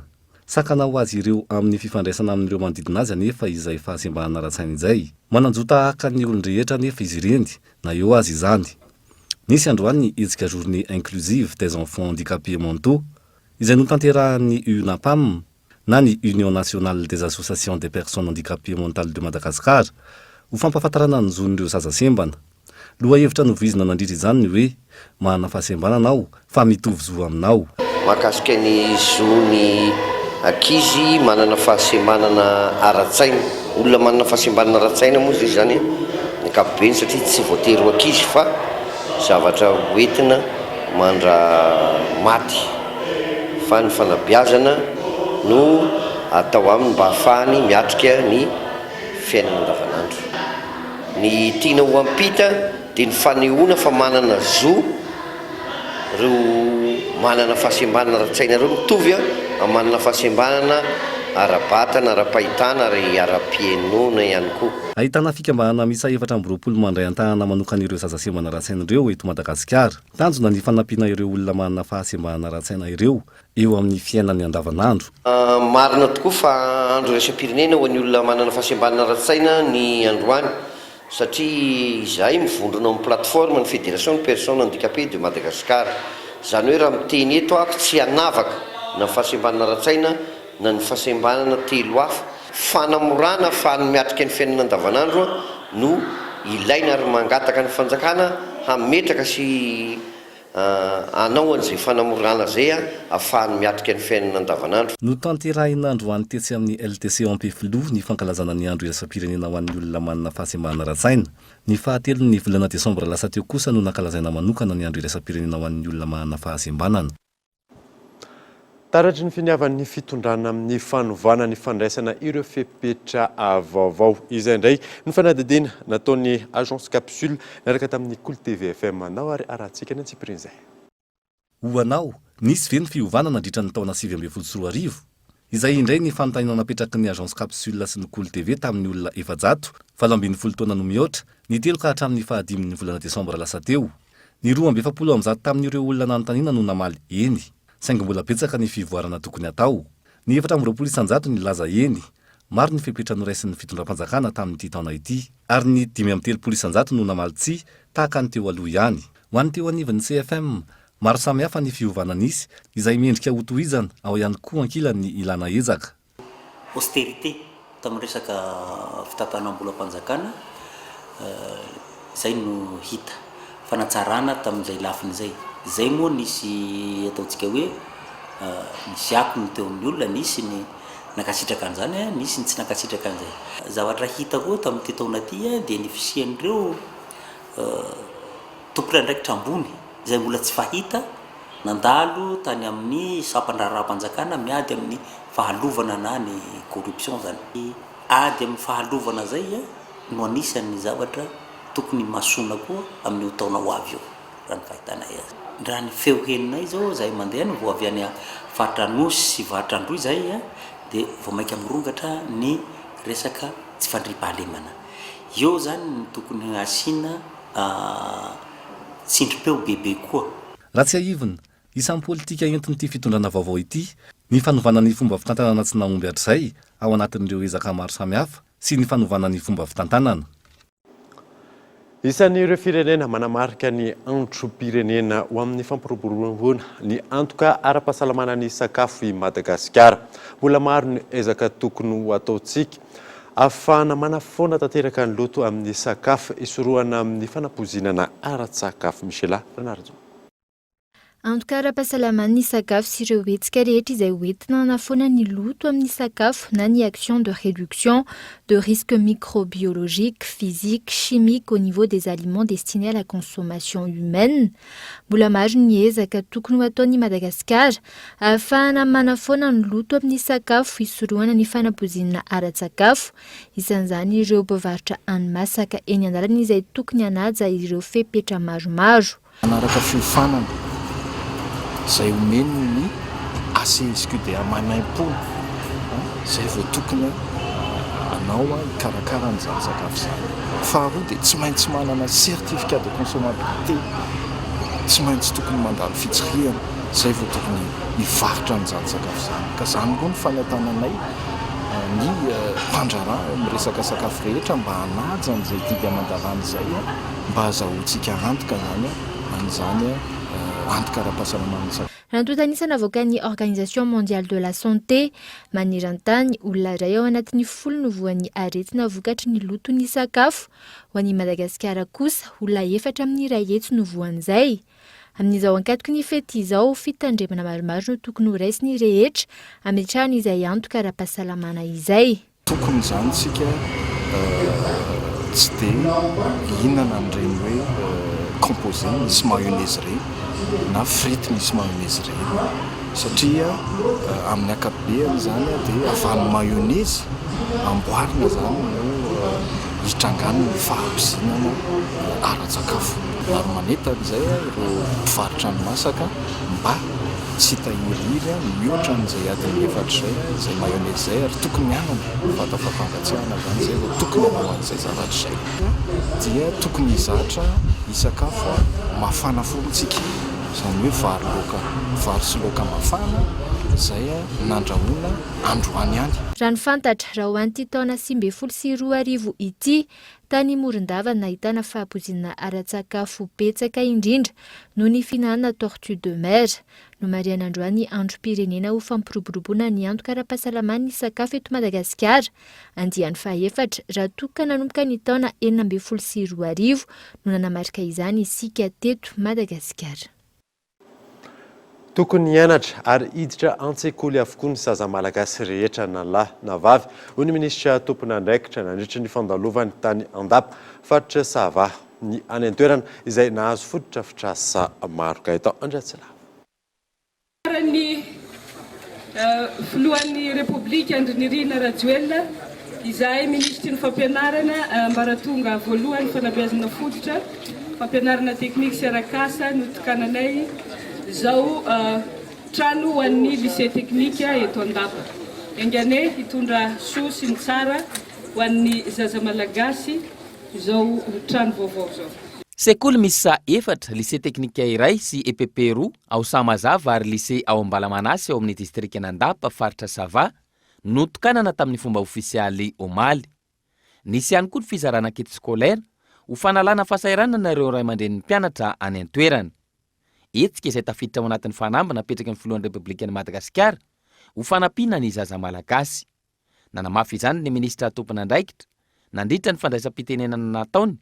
Sakana ho azy ireo amin'ny fifandraisana amin'ireo manodidina azy anefa izay fahasembanana ara-tsaina izay. Manan-jo tahaka ny olon-drehetra anefa izy ireny na eo aza izany. Nisy androany ny hetsika Journée inclusive des enfants handicapés mentaux izay notanterahan'ny UNAPAM na ny Union nationale des associations des personnes handicapées mentales de Madagascar ho fampahafantarana ny zon'ireo zaza sembana. Lohahevitra novoizina nandritra izany ny hoe Manana fahasembanana aho fa mitovy zo aminao. Mahakasika ny zon'ny ankizy manana fahasembanana ara-tsaina. Olona manana fahasembanana ara-tsaina moa izay izany ny ankapobeny satria tsy voatery ho ankizy fa zavatra hoentina mandra-maty fa ny fanabeazana no atao aminy mba hahafahany miatrika ny fiainana andavanandro. Ny tiana ho ampita dia ny fanehoana fa manana zo ireo manana fahasembanana ara-tsaina ireo mitovy amin'ny manana fahasembanana ara-batana, ara-pahitana ary ara-pihainoana ihany koa. Ahitana fikambanana miisa 24 mandray an-tanana manokana ireo zaza sembana ara-tsaina ireo eto Madagasikara. Tanjona ny fanampiana ireo olona manana fahasembanana ara-tsaina ireo eo amin'ny fiainany andavanandro. Marina tokoa fa andro iraisam-pirenena ho an'ny olona manana fahasembanana ara-tsaina ny androany satria izahay mivondrona ao amin'ny plateforme ny Fédération des personnes handicapées de Madagascar. Izany hoe raha miteny eto aho tsy hanavaka na ny fahasembanana ara-tsaina na ny fahasembanana telo hafa. Fanamorana ahafahany miatrika ny fiainana andavanandro no ilaina ary mangataka ny fanjakana hametraka sy hanao an'izay fanamorana izay ahafahany miatrika ny fiainana andavanandro. Notanterahina androany tetsy amin'ny LTC Ampefiloha ny fankalazana ny Andro iraisam-pirenena ho an'ny olona manana fahasembanana ara-tsaina. Ny fahatelon'ny volana desambra lasa teo kosa no nankalazaina manokana ny Andro iraisam-pirenena ho an'ny olona manana fahasembanana. Taratry ny finiavan'ny fitondrana amin'ny fanovana ny fandraisana ireo fepetra vaovao. Izay indray no fanadihadiana nataon'ny Agence Capsule niaraka tamin'ny Kolo TV FM. Andao ary arahantsika ny antsipirian'izay. Ho anao, nisy ve ny fiovana nandritra ny taona 2019? Izay indray ny fanontaniana napetraky ny Agence Capsule sy ny Kolo TV tamin'ny olona 400, 18 taona no mihoatra, ny telo ka hatramin'ny fahadimin'ny volana desambra lasa teo. Ny 142 tamin'ireo olona nanontaniana no namaly eny, saingy mbola betsaka ny fivoarana tokony hatao. Ny 24% nilaza eny, maro ny fepetra noraisin'ny fitondram-panjakana tamin'ity taona ity, ary ny 35% no namaly tsia, tahaka ny teo aloha ihany. Ho an'ny teo anivon'ny CFM, maro samihafa ny fiovana nisy, izay mendrika hotohizana, ao ihany koa ankilany ny ilana ezaka. Austérité tamin'ny resaka fitantanam-bolam-panjakana, izay no hita. Fanatsarana tamin'izay lafiny izay. Izay moa nisy ataontsika hoe nisy akony teo amin'ny olona, nisy ny nankasitraka an'izany, nisy ny tsy nankasitraka an'izay. Zavatra hita koa tamin'ity taona ity dia ny fisian'ireo tompon'andraikitra ambony izay mbola tsy fahita Nandalo tany amin'ny sampan-draharaham-panjakana miady amin'ny fahalovana na ny corruption izany. Ny ady amin'ny fahalovana izay no anisan'ny zavatra tokony himasoana koa amin'io taona ho avy io, raha ny fahitanay azy. Raha ny feo henonay izao, izahay mandeha any, vao avy any faritra Anosy sy faritra Androy izahay dia vao mainka mirongatra ny resaka tsy fandriampahalemana. Eo izany no tokony hasiana tsindrim-peo bebe koa. Raha tsiahivina, isan'ny politika entin'ity fitondrana vaovao ity ny fanovana ny fomba fitantanana tsy nahomby hatrizay ao anatin'ireo ezaka maro samihafa sy ny fanovana ny fomba fitantanana. Isan'ireo firenena manamarika ny androm-pirenena ho amin'ny fampiroboroboana ny antoka ara-pahasalamana ny sakafo i Madagasikara. Mbola maro ny ezaka tokony ho ataontsika ahafahana manafoana tanteraka ny loto amin'ny sakafo, hisorohana amin'ny fanapoizinana ara-tsakafo. Michela Ranarintsoa. Antoka ara-pahasalaman'ny sakafo sy ireo hetsika rehetra izay hoentina hanafoana ny loto amin'ny sakafo na ny action de réduction de risques microbiologiques, physiques, chimiques au niveau des aliments destinés à la consommation humaine. Mbola maro ny ezaka tokony ho ataon'i Madagasikara ahafahana manafoana ny loto amin'ny sakafo hisorohana ny fanapoizinana ara-tsakafo. Isan'izany ireo mpivarotra hani-masaka eny an-dalana izay tokony hanaja ireo fepetra maromaro. Manaraka fiofanana izay omen'ny ACSQDA maimaimpoana izay vao tokony hanao hikarakara an'izany sakafo izany. Faharoa dia tsy maintsy manana certificat de consommabilité, tsy maintsy tokony mandalo fitsirihana izay vao tokony hivarotra an'izany sakafo izany. Ka izany koa ny fanentananay ny mpandraharaha miresaka sakafo rehetra mba hanaja an'izay didy aman-dalàna izay mba hazahoantsika antoka izany an'izany antoka ara-pahasalaman'ny sakafo. Raha ny tontanisa navoakan'ny Organisation Mondiale de la Santé, maneran-tany, olona iray ao anatin'ny folo no voan'ny aretina vokatry ny loton'ny sakafo. Ho an'i Madagasikara kosa, olona efatra amin'ny iray hetsy no voan'izay. Amin'izao ankatoky ny fety izao, fitandremana maromaro no tokony ho raisin'ny rehetra hametrahana izay antoka ara-pahasalamana izay. Tokony izany isika tsy dia hihinana an'ireny hoe composé misy mayonnaise ireny na frite misy mayonnaise ireny satria amin'ny ankapobeany izany dia avy any mayonnaise amboarina izany no hitrangan'ny fahapoizinana ara-tsakafo. Ary manentana izay ireo mpivarotra ny masaka mba. Tsy tahirihiry mihoatra an'izay adiny efatra izay izay mayonnaise izay ary tokony hanana vata fampangatsiahana izany izay vao tokony hanao an'izay zavatra izay. Dia tokony hizatra hisakafo mafana foana isika, izany hoe vary laoka, vary sy laoka mafana izay nandrahoina androany ihany. Raha ny fantatra, raha ho an'ity taona 2019 ity, Tany Morondava no nahitana fahapoizinana ara-tsakafo betsaka indrindra noho ny fihinanana tortue de mer. Nomarihana androany ny androm-pirenena ho fampiroboroboana ny antoka ara-pahasalaman'ny sakafo eto Madagasikara, andiany fahaefatra, raha toa ka nanomboka ny taona 2016 no nanamarika izany isika teto Madagasikara. Tokony hianatra ary hiditra an-tsekoly avokoa ny zaza malagasy rehetra na lahy na vavy, hoy ny minisitra tompon'andraikitra nandritra ny fandalovany tany Andapa, faritra Sava, ny any an-toerana, izay nahazo fotodrafitrasa maro. Gaëtan Andriatsilavo. Anaran'ny Filohan'ny Repoblika Andry Nirina Rajoelina, izahay Minisitry ny Fampianarana ambaratonga voalohany, fanabeazana fototra, fampianarana teknika sy arak'asa no tokananay izao trano ho an'ny Lycée Technique eto Andapa. Enga anie hitondra soa sy ny tsara ho an'ny zaza Malagasy izao trano vaovao izao. Sekoly miisa efatra, lycée teknika iray sy EPP roa ao Sahamazava ary lycée ao Ambalamanasy ao amin'ny distrikan'Andapa, faritra Sava, no notokanana tamin'ny fomba ofisialy omaly. Nisy ihany koa ny fizarana kit scolaire ho fanalana fahasahiranana ireo ray aman-drenin'ny mpianatra any an-toerana. Hetsika izay tafiditra ao anatin'ny fanamby napetraky ny filohan'ny Repoblikan'i Madagasikara ho fanampiana ny zaza malagasy. Nanamafy izany ny minisitra tompon'andraikitra nandritra ny fandraisam-pitenenana nataony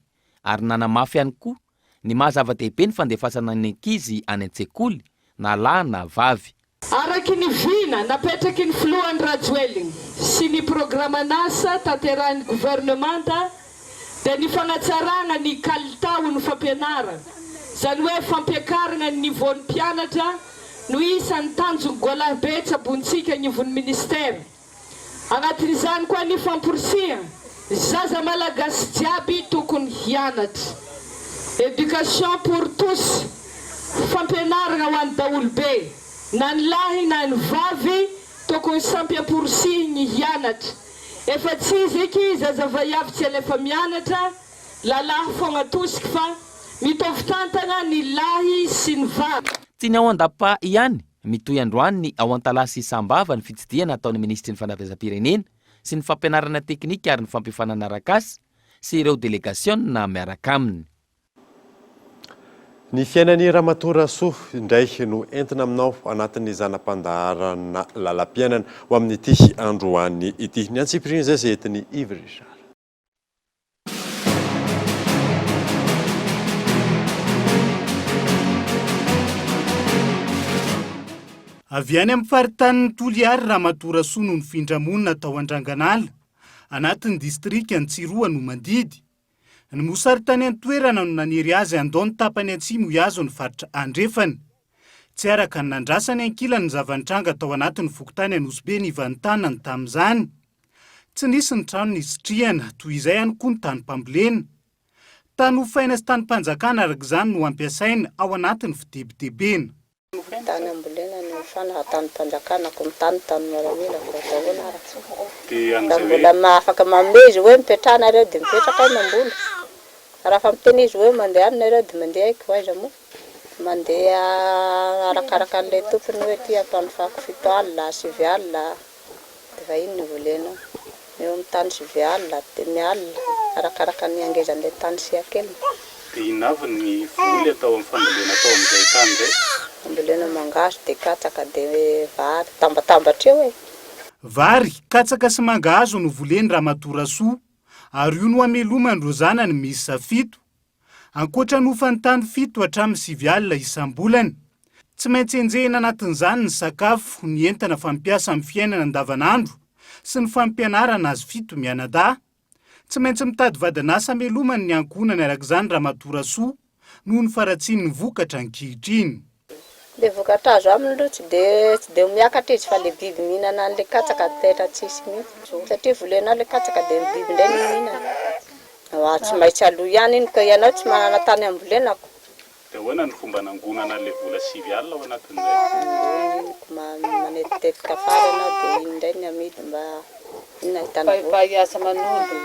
ary nanamafy ihany koa ny maha zava-dehibe ny fandefasana ny ankizy any an-tsekoly na lahy na vavy. Araky ny vina napetraky ny Filoha Andry Rajoelina sy ny programan'asa tanterahin'ny governemanta dia ny fanatsarana ny kalitaon'ny fampianarana, izany hoe fampiakarana ny niveau-n'ny mpianatra no isan'ny tanjon'ny goalahibe tsabontsika agnivon'ny ministera. Agnatin'izany koa ny famporisihana zaza malagasy jiaby tokony hianatra. Education pour tous, fampianarana ho an'ny daholobe, na ny lahy na ny vavy tokony sampy amporisihigny hianatra. Efa tsy izy eky zaza vaiavy tsy alefa mianatra, lalahy fogna atosiky fa mitovy tantagna ny lahy sy ny vavy. Tsy ny ao Andapa ihany, mitohy androany ny ao Antalaha sy Sambava ny fitsidihana ataon'ny minisitry ny Fanabeazam-pirenena sy ny fampianarana teknika ary ny fampiofanana arak'asa sy ireo delegasiona miaraka aminy. Ny fiainan'i Ramatoa Rasoa indray no entina aminao anatin'ny zana-pandaharana lalam-piainana ho amin'ity androany ity. Ny antsipiriany izay izay entin'i Yves Richard. Avy any amin'ny faritanin'i Toliary Ramatoa Rasoa no nifindra monina tao Andranganala, anatin'ny distrikan'i Tsiroanomandidy. Ny mosary tany an-toerana no nanery azy handao ny tapany atsimo hihazo ny faritra andrefana. Tsy araka ny nandrasany ankilany ny zava-nitranga tao anatin'ny fokontany Anosibe Nivantanana tamin'izany. Tsy nisy ny trano nisitrihana, toy izay ihany koa ny tanim-pambolena. Tany hofaina sy tanim-panjakana araka izany no ampiasaina ao anatin'ny fitebitebena. Tany ambolena no hofana raha tanim-panjakana ko mitany tany miaramila ko atao ahoana ara? Raha mbola afaka manome izy hoe mipetraha nareo dia mipetraka aho mamboly, fa raha fa miteny izy hoe mandehana nareo dia mandeha aho ko aiza moa? Mandeha arakaraka an'ilay tompony hoe ity ampanofako 7 alina, 9 alina. Dia vahiny no volenao. Eo amin'ny tany 9 alina, 5 alina, arakaraka ny hangezan'ilay tany sy hakeliny. Dia inona avy ny voly atao amin'ny fambolena atao amin'izay tany izay? Fambolena mangahazo dia katsaka dia vary, tambatambatra eo e! Vary, katsaka sy mangahazo no voleny Ramatoa Rasoa, ary io no hamelomany ireo zanany miisa fito. Ankoatra ny hofan'ny tany fito hatramin'ny 9 alina isam-bolana. Tsy maintsy enjehina anatin'izany ny sakafo, ny entana fampiasa amin'ny fiainana andavanandro sy ny fampianarana azy fito mianadahy. Tsy maintsy mitady vadin'asa hamelomany ny ankohonany araka izany Ramatoa Rasoa noho ny faharatsian'ny vokatra ankehitriny. Le vokatra azo aminy aloha tsy de tsy de miakatra izy fa le biby mihinana anle katsaka tena tsisy mihitsy satria volenao le katsaka de ny biby ndray no mihinana. Tsy maintsy aloa ihany iny ka ianao tsy manana tany ambolenako. Dia ahoana ny fomba nangonana an'ilay vola 90 ao anatin'izay? Manetitetika fary ianao dia iny indray ny amidy mba iny ahitana vola. Mpahay asa manondro.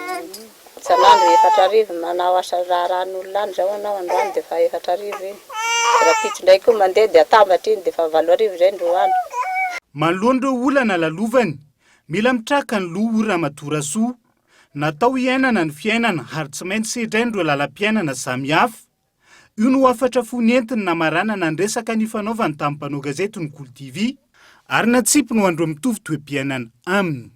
Isan'andro 4000, manao asa raharahan'olona any izao ianao androany dia efa 4000 iny. Rahampitso indray koa mandeha dia atambatra iny dia efa 8000 izay ny roa andro. Manoloana ireo olana lalovany, mila mitraka ny loha hoy Ramatoa Rasoa. Natao hiainana ny fiainana ary tsy maintsy sedrain'ireo lalam-piainana samihafa. Io no hafatra fo nentiny namaranana ny resaka nifanaovany tamin'ny mpanao gazety ny Kolo TV ary natsipiny ho an'ireo mitovy toe-piainana aminy.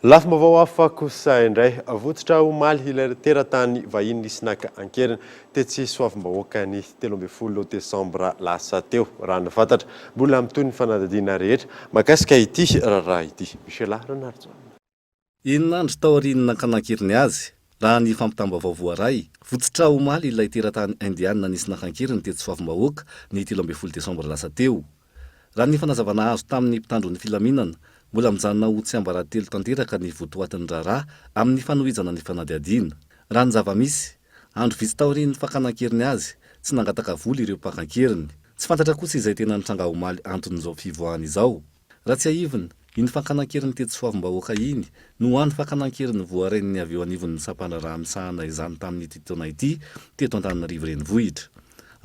Lafim-baovao hafa kosa indray, votsotra omaly ilay teratany vahiny nisy naka an-keriny tetsy Soavimbahoaka ny 13 desambra lasa teo, raha ny fantatra. Mbola mitohy ny fanadihadiana rehetra mahakasika ity raharaha ity. Michela Ranarijaona. Enina andro taorian'ny nakana an-keriny azy, raha ny fampitam-baovao voaray, votsotra omaly ilay teratany Indiana nisy naka an-keriny tetsy Soavimbahoaka ny 13 desambra lasa teo. Raha ny fanazavana azo tamin'ny mpitandro ny filaminana, mbola mijanona ho tsiambaratelo tanteraka ny votoatin'ny raharaha amin'ny fanohizana ny fanadihadiana. Raha ny zava-misy, andro vitsy taorian'ny fakana an-keriny azy, tsy nangataka vola ireo mpaka an-keriny. Tsy fantatra kosa izay tena nitranga omaly anton'izao fivoahany izao. Raha tsiahivina, iny fakana an-keriny tetsy Soavimbahoaka iny no hany fakana an-keriny voarain'ny avy eo anivon'ny sampandraharaha misahana izany tamin'ity taona ity teto Antananarivo Renivohitra.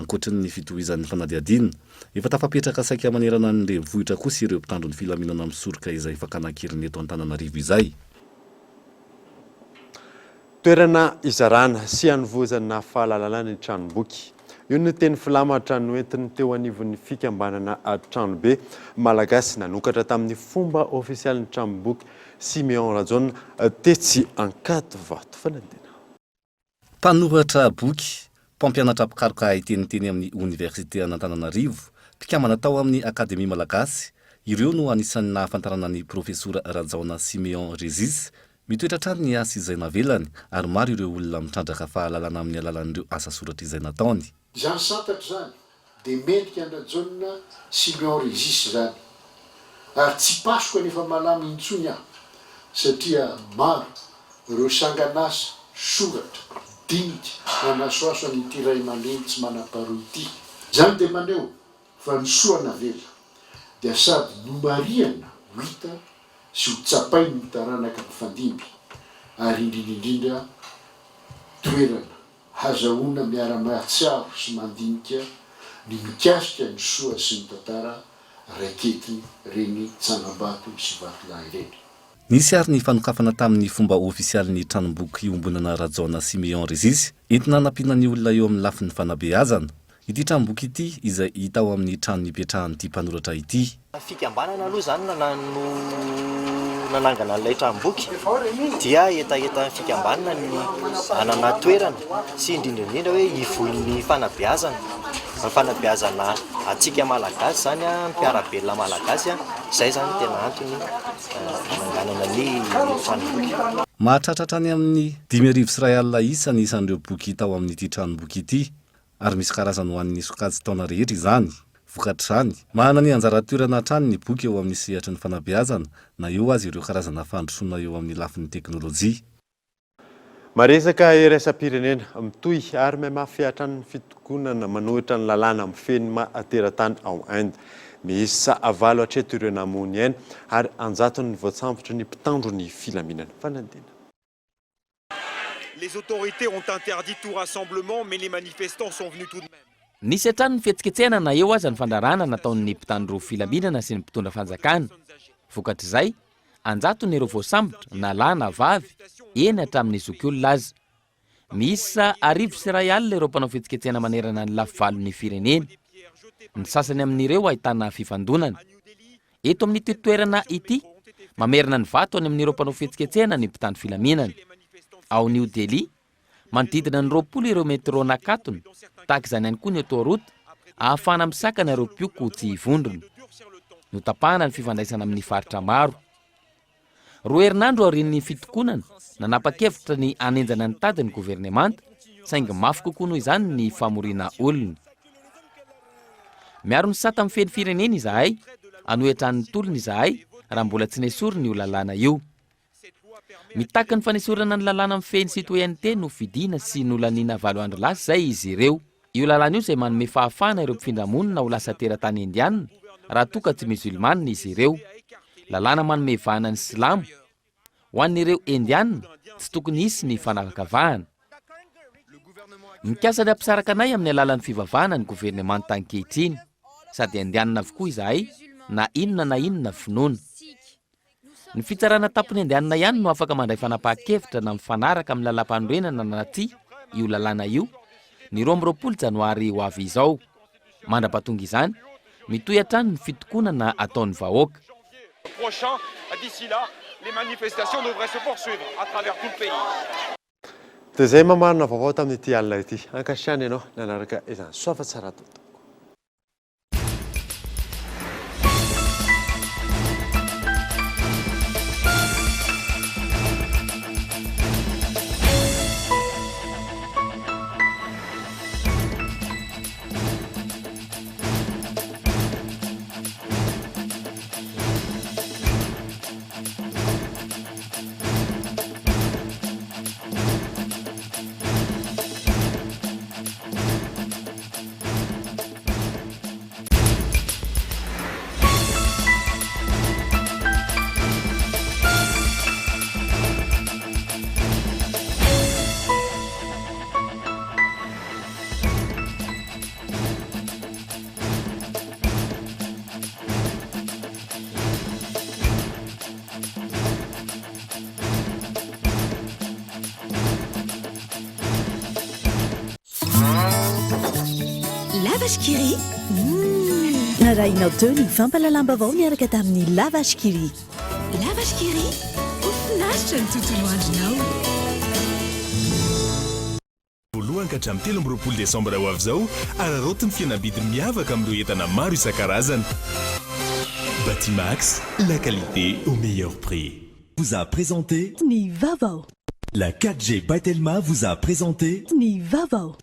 Ankoatry ny fitohizan'ny fanadihadiana, efa tafapetraka saika manerana ny renivohitra kosa ireo mpitandro ny filaminana misoroka izay fakana an-keriny eto Antananarivo izay. Toerana izarana sy anovozana fahalalana ny tranomboky. Io no teny filamatra noentin'ny teo anivon'ny fikambanana Tranobe Malagasy nanokatra tamin'ny fomba ofisialy ny tranomboky Siméon Rajaona tetsy Ankadivato. Fanadihadiana. Mpanoratra boky, mpampianatra mpikaroka haiteny teny amin'ny Oniversitean'Antananarivo, mpikambana tao amin'ny Akademia Malagasy, ireo no anisan'ny nahafantarana ny Profesora Rajaona Siméon Régis, Mitoetra hatrany ny asa izay navelany ary maro ireo olona mitrandraka fahalalana amin'ny alalan'ireo asa soratra izay nataony. Izany santatra izany dia mendrika an-dRajaona Simeon Regis izany. Ary tsy pasoka ny efa malama intsony aho satria maro ireo sangan'asa, soratra, dinika nanasohaso an'ity ray aman-dreny tsy manam-paharoa ity. Izany dia maneho fa ny soa navela dia sady nomarihana ho hita sy ho tsapain' ny taranaka mifandimby ary indrindra indrindra toerana hazahoana miara-mahatsiaro sy mandinika ny mikasika ny soa sy ny tantara raiketin' ireny tsangambato sy vatolahy ireny. Nisy ary ny fanokafana tamin'ny fomba ofisialy ny tranomboky iombonana Rajaona Siméon Régis entina hanampiana ny olona eo amin'ny lafiny fanabeazana. Ity tranomboky ity izay hita ao amin'ny trano nipetrahan'ity mpanoratra ity. Fikambanana aloha izany no nanangana an'ilay tranomboky dia hetahetan'ny fikambanana ny hanana toerana sy indrindra indrindra hoe hivoy ny fanabeazana, ny fanabeazana antsika Malagasy izany, ny mpiara-belona Malagasy, izay izany no tena antony nananganana ny tranomboky. Mahatratra hatrany amin'ny 2150 isa ny isan'ireo boky hita ao amin'ity tranomboky ity. ary misy karazany ho an'ny sokajin-taona rehetra izany. Vokatr'izany, manana ny anjara toerana hatrany ny boky eo amin'ny sehatry ny fanabeazana, na eo aza ireo karazana fandrosoana eo amin'ny lafiny teknolojia. Maresaka iraisam-pirenena, mitohy ary mihamafy hatrany ny fitokonana manohitra ny lalàna mifehy ny maha teratany ao Inde. Miisa valo hatreto ireo namoy ny ainy ary an-jatony ny voatsambotry ny mpitandro ny filaminana. Fanadihadiana. Les autorités ont interdit tout rassemblement mais les manifestants sont venus tout de même. Nisy hatrany ny fihetsiketsehana na eo aza ny fandrarana nataon'ny mpitandro filaminana sy ny mpitondra fanjakana. Vokatr'izay, an-jatony ireo voasambotra na lahy na vavy, eny hatramin'ny zokiolona aza. Miisa 1100 ireo mpanao fihetsiketsehana manerana ny lafivalon'ny firenena. Ny sasany amin'ireo ahitana fifandonana. Eto amin'ity toerana ity, mamerina ny vato any amin'ireo mpanao fihetsiketsehana ny mpitandro filaminana. Ao New Delhi, manodidina ny 20 ireo métro nakatona, tahaka izany ihany koa ny autoroute, ahafahana misakana ireo mpioko tsy hivondrona. Notapahana ny fifandraisana amin'ny faritra maro. Roa herinandro aorian'ny fitokonana, nanapa-kevitra ny hanenjana ny tady ny governemanta, saingy mafy kokoa noho izany ny famoriana olona. Miaro ny sata mifehy ny firenena izahay, hanohy hatrany ny tolona izahay raha mbola tsy nesorina io lalàna io. Mitaky ny fanesorana ny lalàna mifehy ny citoyenneté nofidiana sy nolaniana valo andro lasa izay izy ireo. Io lalàna io izay manome fahafahana ireo mpifindra monina ho lasa teratany Indiana raha toa ka tsy Musulmana izy ireo. Lalàna manome vahana ny Silamo. Ho an'ireo Indiana, tsy tokony hisy ny fanavakavahana. Mikasa ny hampisaraka anay amin'ny alalan'ny fivavahana ny governemanta ankehitriny. Sady Indiana avokoa izahay na inona na inona finoana. Ny fitsarana tampony Indiana ihany no afaka mandray fanapahan-kevitra na mifanaraka amin'ny lalàmpanorenana na tsia io lalàna io, ny 22 janoary ho avy izao. Mandra-pahatonga izany, mitohy hatrany ny fitokonana ataon'ny vahoaka. Prochain, d'ici là, les manifestations devraient se poursuivre à travers tout le pays. Dia izay mamarana vaovao tamin'ity alina ity. Ankasitrahana ianao nanaraka izany. Soava tsara tompoko. La Vache qui rit Narahinao teo ny fampahalalam-baovao niaraka tamin'ny La Vache qui rit. La Vache qui rit, ho finaritra ny tontolo andronao. Voalohany ka hatramin'ny 23 desambra ho avy izao, araraoty ny fihenam-bidy miavaka amin'ireo entana maro isan-karazany. Batimax, la qualité au meilleur prix. Vous a présenté. Ny vaovao. La 4G by Telma vous a présenté. Ny vaovao.